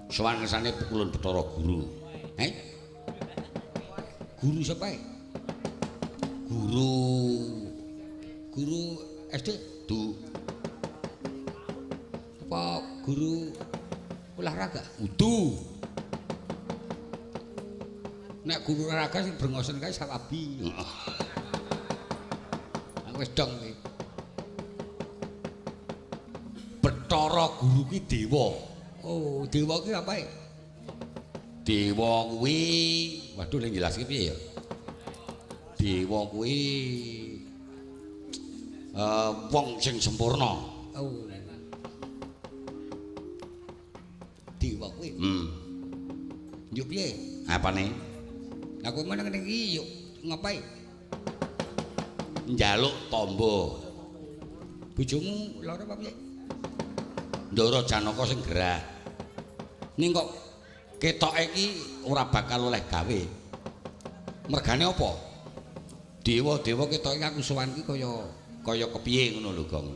A: Sowan ngersane pukulun Bathara Guru. Heh? Guru sapa e? Guru SD? Du. Apa guru olahraga? Udu. Nek guru olahraga sing brengosen kae sawabi. Aku wis dong iki. Bathara Guru ki dewa. Oh, dewa ki apa e? Dewa kuwi, waduh nek jelaske piye ya? Dewa kuwi wong sing sempurna. Oh. Dewa kuwi. Yo piye? Apane? Lah kowe meneng ngene iki yo ngapain? Njaluk tamba. Bojomu lara apa piye? Ndara Janaka sing gerah. Ning kok ketoke iki ora bakal oleh gawe. Mergane apa? Dewa-dewa ketoke aku sowan iki kaya kepiye ngono lho, Gong.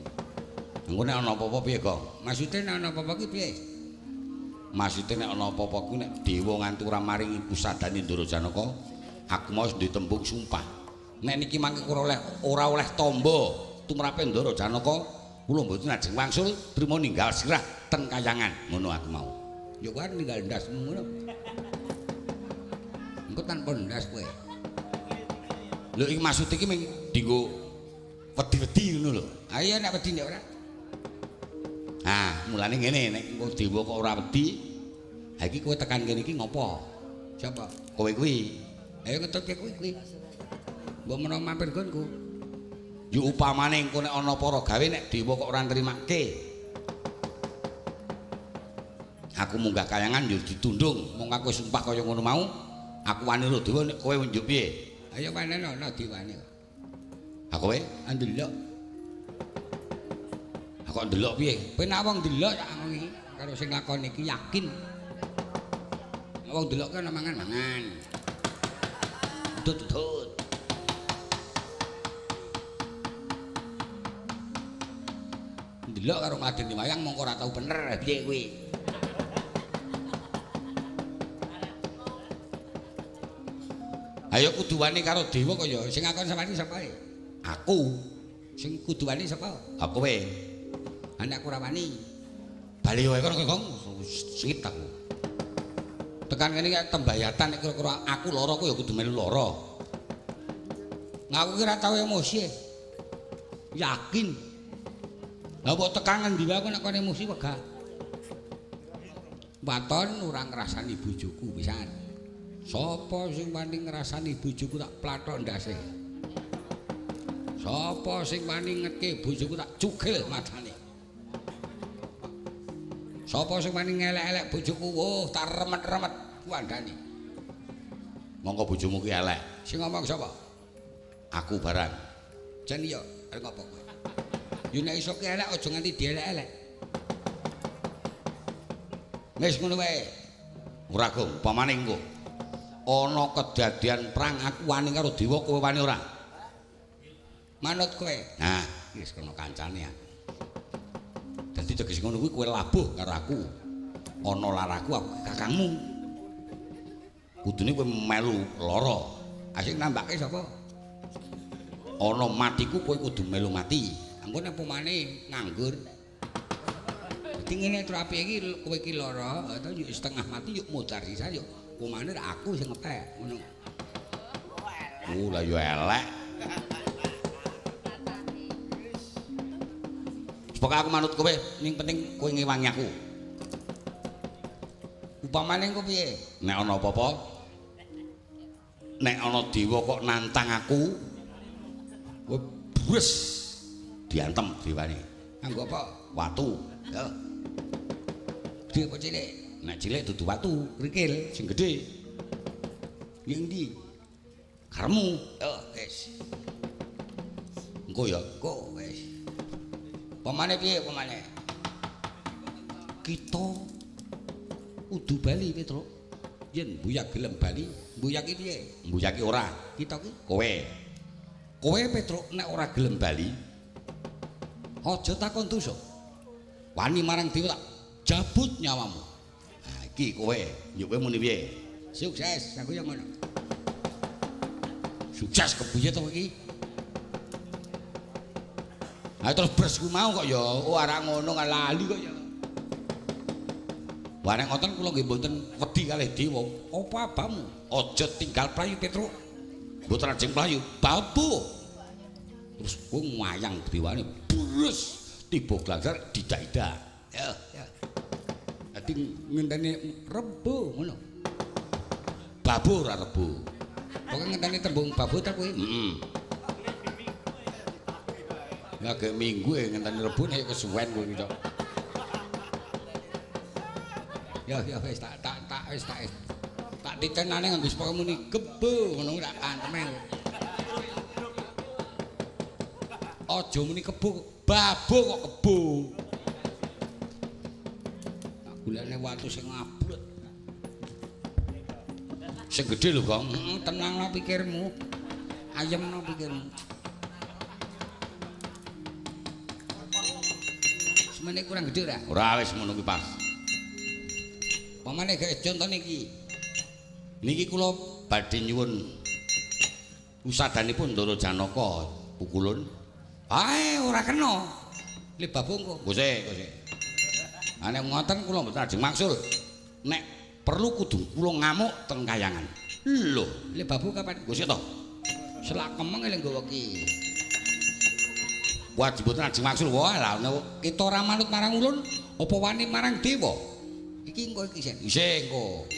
A: Engko nek ana apa-apa piye, Gong? Maksude nek ana apa-apa ki piye? Maksude nek ana apa-apa ku nek dewa nganti ora maringi pusadane Ndara Janaka, aku mau wis ditembung sumpah. Nek niki mangke ora oleh tamba tumrape Ndara Janaka, kula mboten ajeng wangsul trima ninggal sirah teng kayangan. Ngono aku mau. Ya kowe ninggal ndasmu ngono. Engko tanpa ndas kowe. Lho iki maksud iki mung dienggo wedi-wedi ngono lho. Ayo nek wedi nek ora. Ah, mulane ngene nek engko dewa kok ora wedi, ha iki kowe tekan kene iki ngopo? Siapa? Kowe kuwi. Ayo ngetutke kowe kuwi. Mbok menawa mampir nggonku. Yo upamane engko nek ana para gawe nek dewa kok ora nrimake. Aku munggah kayangan yo ditundung, mung aku sumpah kaya ngono mau, aku wani ro dewa nek kowe njuk piye? Ayo waneno ana dewane. Ha kowe ndelok. Ha kok ndelok piye? Kowe nek wong ndelok tak ngono karo sing lakon iki yakin. Nek wong ndelok kan mangan-mangan. Tutut. Ndelok karo ngladeni wayang mongko ora tau bener piye kowe. Ayo kudu wani karo dewa kaya sing akon sawani sapa e? Aku. Sing kudu wani sapa? Ha kowe. Anak ora wani. Bali wae kono Gong, sengit aku. Tekan kene iki tembayatan nek kira-kira aku lara ku ya kudu melu lara. Aku ki ora tau emosi. Yakin. Lah mbok tekan ngendi wae aku nek kon emosi wegah. Waton ora ngrasani bojoku pisan. Sapa sing wani ngrasani bojoku tak plathok ndase. Sapa sing wani ngetke bojoku tak cugil matane. Sapa sing wani ngelek-elek bojoku, oh tak remet-remet kuandane. Monggo bojomu ki elek. Sing ngomong sapa? Aku barang. Jan iya, arep ngopo kowe? Yo nek iso ki elek aja nganti dielek-elek. Wis ngono wae. Ora, Gong, upamane engko ana kedadian perang aku wani karo dewa, kowe wani ora? Manut kowe. Nah, wis kono kancane aku. Dadi tegese ngono kuwi kowe labuh karo aku. Ana laraku aku kakangmu. Kudune kowe melu lara. Asing nambake sapa? Ana matiku kowe kudu melu mati. Engko nek pemane nganggur. Dadi ngene terapi iki kowe iki lara atau yuk setengah mati yuk modar sisan yuk. Pemane aku sing ngepek ngono. Oh, lah yo elek. Pokoke aku manut kowe, ning penting kowe ngewangi aku. Upamane engko piye? Nek ana apa-apa, nek ana dewa kok nantang aku, kowe bres diantem dewane. Nganggo apa? Watu. Ya. Gedhe apa cilik? Nek cilik dudu watu, krikil sing gedhe. Ning ndi? Karemu. Ya, wis. Engko ya, engko wis. Pemane piye pemane? Kita kudu bali, Petruk. Yen mbuyak gelem bali, mbuyak iki piye? Mbuyaki ora. Kita ki kowe. Kowe Petruk nek ora gelem bali, aja takon dosa. Wani marang dewa tak jabut nyawamu. Nah, iki kowe, yo kowe muni piye? Sukses, aku yo ngono. Sukses kepiye to iki? Ha terus bresku mau kok ya, oh ora ngono lali kok ya. Wah nek ngoten kula nggih mboten wedi kalih dewa. Apa abamu? Aja tinggal playu Petruk. Mboten ajeng playu, babu. Terus kowe ngwayang dewane bres tiba glangsar didak-idak. Ya, ya. Dadi ngenteni rebo ngono. Babu ora rebo. Pokoke ngenteni tembung babu ta kowe? Heeh. Ya gek minggu e ngenteni rebo nek kesuwen kowe iki tok. Ya ya wis tak tak tak wis tak tak titenane nganggo sepaka muni kebo ngono tak anteme. Aja muni kebo, babo kok kebo. Tak golekne watu sing abot. Sing gedhe lho, Gong. Tenangno pikirmu. Ayemno pikirmu. Semene kurang gedhe ora? Ora wis ngono kuwi pas. Pamane gek contone iki. Niki kula badhe nyuwun usadanipun Ndara Janaka pukulun. Ae ora kena. Le babu engko. Gose, gose. Ha nek ngoten kula mboten ajeng maksul. Nek perlu kudu kula ngamuk teng kayangan. Lho, le babu kapan? Gose to. Selak kemeng le nggawa ki. Wajib mboten ajeng maksul. Wah, lah kita ora manut marang ulun, apa wani marang dewa? Iki engko iki sen. Isih engko.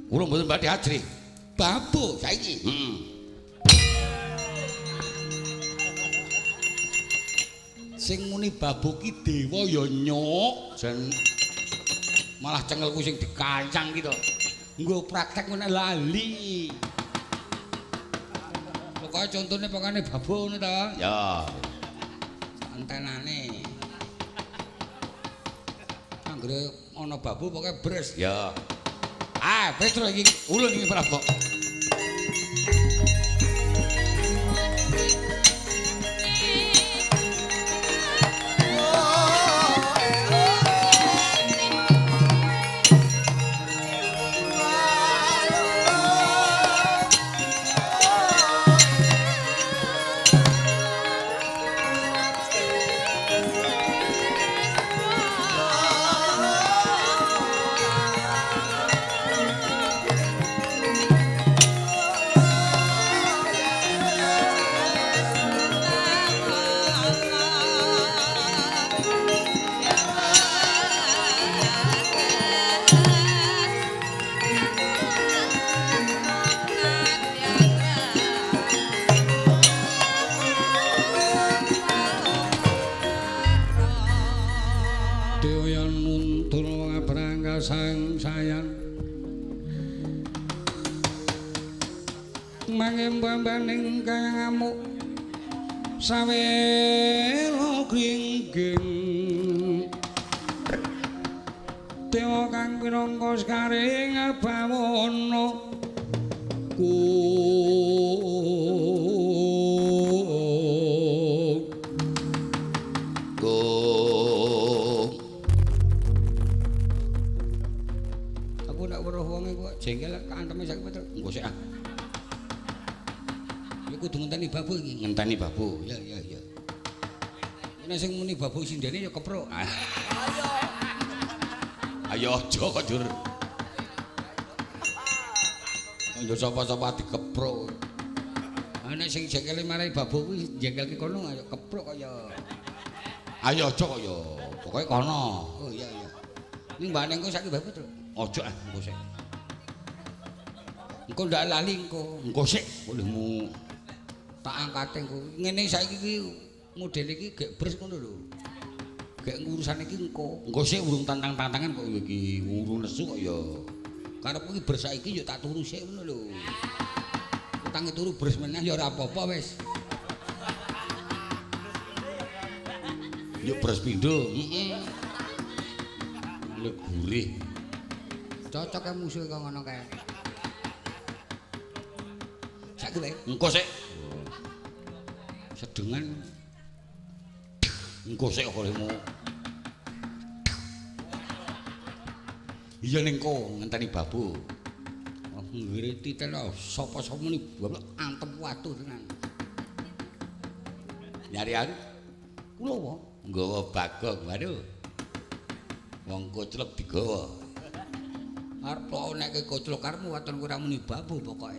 A: Kula mboten badhe ajrih. Babu saiki. Heeh. Sing muni babu ki dewa ya nyuk, jan malah cengelku sing dikancang ki to. Nggo praktek ngono lali. Pokoke contone pokokane babu ngono to. Ya. Antenane. Anggere ana babu pokoke bres. Ya. Ah, Petro iki ulun iki Prabu.
D: Oh,
B: Gesange mbambaning kaya ngamuk sawela gringging. Dewa kang pinangka sekaring bawana ku aku nek weruh wonge kok jengkel kanteme saiki Petro.
A: Engko sik ah. Ya kudu ngenteni babu iki, ngenteni babu. Ya ya ya.
B: Nek sing muni babu sindene ya keprok.
C: Ayo.
A: Ayo aja kok jur. Yo sapa-sapa dikeprok.
B: Ana sing jengkele marai babu kuwi jengkelke kono ayo keprok kaya.
A: Ayo aja kok ya. Pokoke kono.
B: Oh iya iya. Ning mbane engko saiki babu terus.
A: Aja ah engko sik.
B: Engko ndak lali engko.
A: Engko sik olehmu
B: tak angkate engko. Ngene saiki iki model iki gek bres ngono lho. Gek urusan iki engko.
A: Engko sik urung tantang-tantangan kok iki urung nesu kok ya.
B: Karepku iki bres saiki ya tak turu sik ngono lho. Tangi turu bres meneh ya ora apa-apa wis.
A: Yuk bres pindho. Heeh. Lho gurih.
B: Cocok kae musuhe kok ngono kae. Saiki wae.
A: Engko sik. Sedengan. Engko sik olehmu. Iya ning ko ngenteni babu.
B: Ngriti telo sapa-sapa muni antem watu tenan.
A: Nyari aku
B: kula wae
A: nggawa bagong waduh. Wong koclok digawa.
B: Arep kok nek koclok karepmu waton ora muni babu pokoke.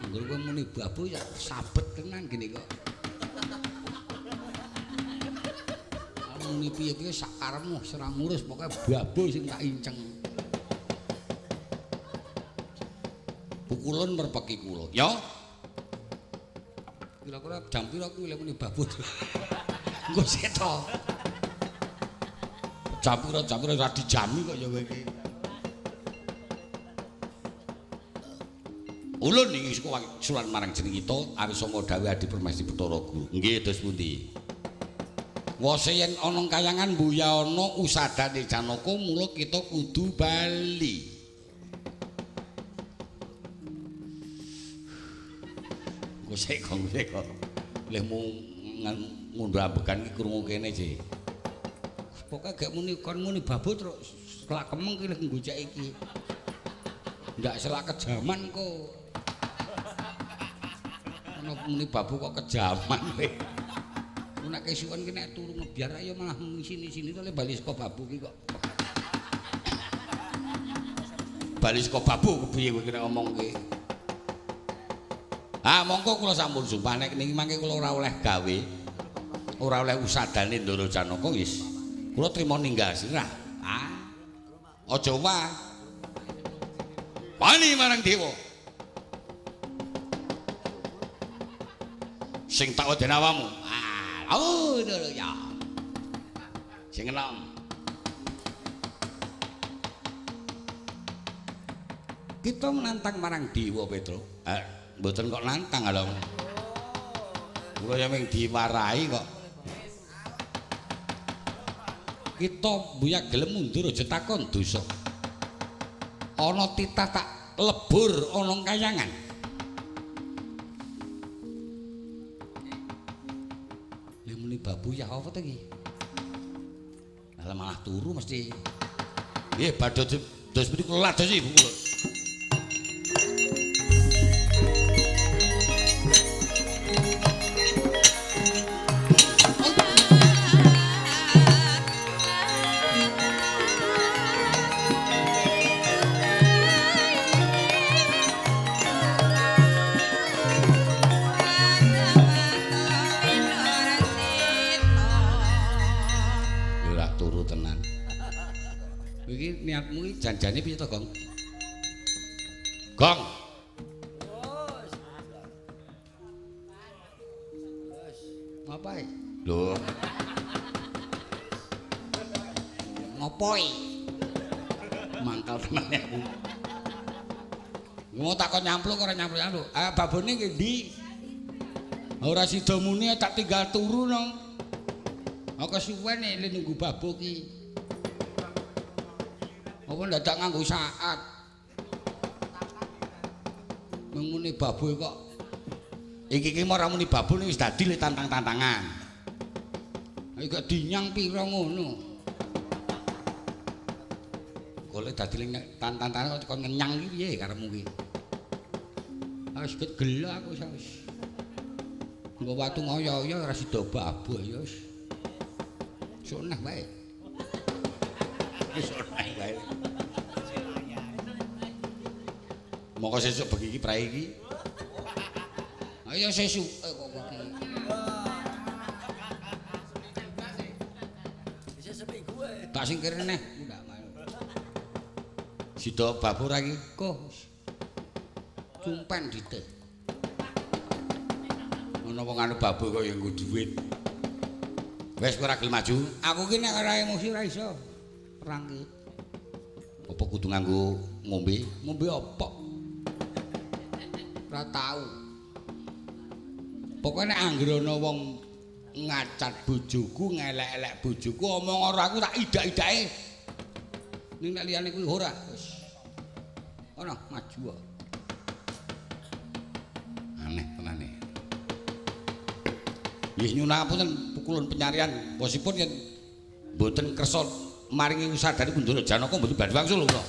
B: Angger kowe muni babu ya sabet tenan gene kok. Muni piye-piye sak karepmu ora ngurus pokoke babu sing tak inceng.
A: Pukulun merpeki kula. Ya.
B: Kira-kira jam pira kuwi lek muni babu. Engko seto.
A: Jam pira ora dijami kok ya kowe iki. Ulun iki saka surat marang jeneng kita Arisanga dawuh Adi Permesti Bathara Guru. Nggih, dos pundi? Wose yen ana kayangan mbuya ana usadane Janaka mula kita kudu bali. Engko sik kok sik. Lehmu ngunduh ambegan iki krungu kene, Ci.
B: Pokoke gek muni kon muni babu terus selak kemeng ki lek nggojek iki. Ndak selak kejaman kok. Ana muni babu kok kejaman kowe. Nek kesuwen ki nek turu ngebiar ayo malah ngisini-sini to le bali saka babu ki kok.
A: Bali saka babu kepiye kowe nek ngomong ki? Ah mongko kula sampun sumpah nek niki mangke kula ora oleh gawe. Ora oleh usadane Ndara Janaka wis. Kula trima ninggal sirah. Ah. Aja wae. Wani marang dewa. Sing tak wedeni awamu. Ah, oh lho ya. Sing enom. Kita menantang marang dewa, Petro. Mboten kok nantang lho. Kula ya mung diwarahi kok. Kita mbuya gelem mundur aja takon dosa. Ana titah tak lebur ana kayangan. Lha muni babu ya apa to iki? Malah malah turu mesti. Nggih badhe dos pundi kula ladosi ibu kula. Niatmu iki janjane piye to, Gong? Gong.
B: Ngapae?
A: Lho.
B: Ngopo iki?
A: Mangkal tenan aku.
B: Mau takon nyampluk ora nyampluk-nyampluk. Ah babone ngendi? Ora sida muni tak tinggal turu nang. Aku kesuwen le nunggu babo ki. Apa ndadak nganggo saat. Mengune babo kok. Iki ki ora muni babo wis dadi le tantang-tantangan. Iki kok dinyang pira ngono. Golek dadi tantang-tantangan kok ngenyang iki piye karepmu ki? Wis gelo aku wis. Nggo watu ngoyo-oyo ora sida babo ya wis. Sunah wae. Sunah wae.
A: Monggo sesuk bengi iki prae iki.
B: Ayo sesuk kok iki.
C: Isih seminggu ae.
B: Tak singkir neh. Ndak mau.
A: Sida babo ora iki?
B: Kok. Cumpen dite.
A: Ana wong anu babo kok ya nggo dhuwit. Wis ora gelem maju.
B: Aku ki nek ora emosi ora iso. Perang ki.
A: Apa kudu nganggo ngombe?
B: Ngombe apa? Ora tau. Pokoke nek anggere ana wong ngacat bojoku, ngelek-elek bojoku, omong ora aku tak idak-idake. Ning nek liyane kuwi ora. Wis. Ana maju.
A: Aneh tenane. Nggih nyuwun ngapunten pukulun penyarian bosipun yen mboten kersa maringi usadani Kundara Janaka mboten badhe wangsul kula.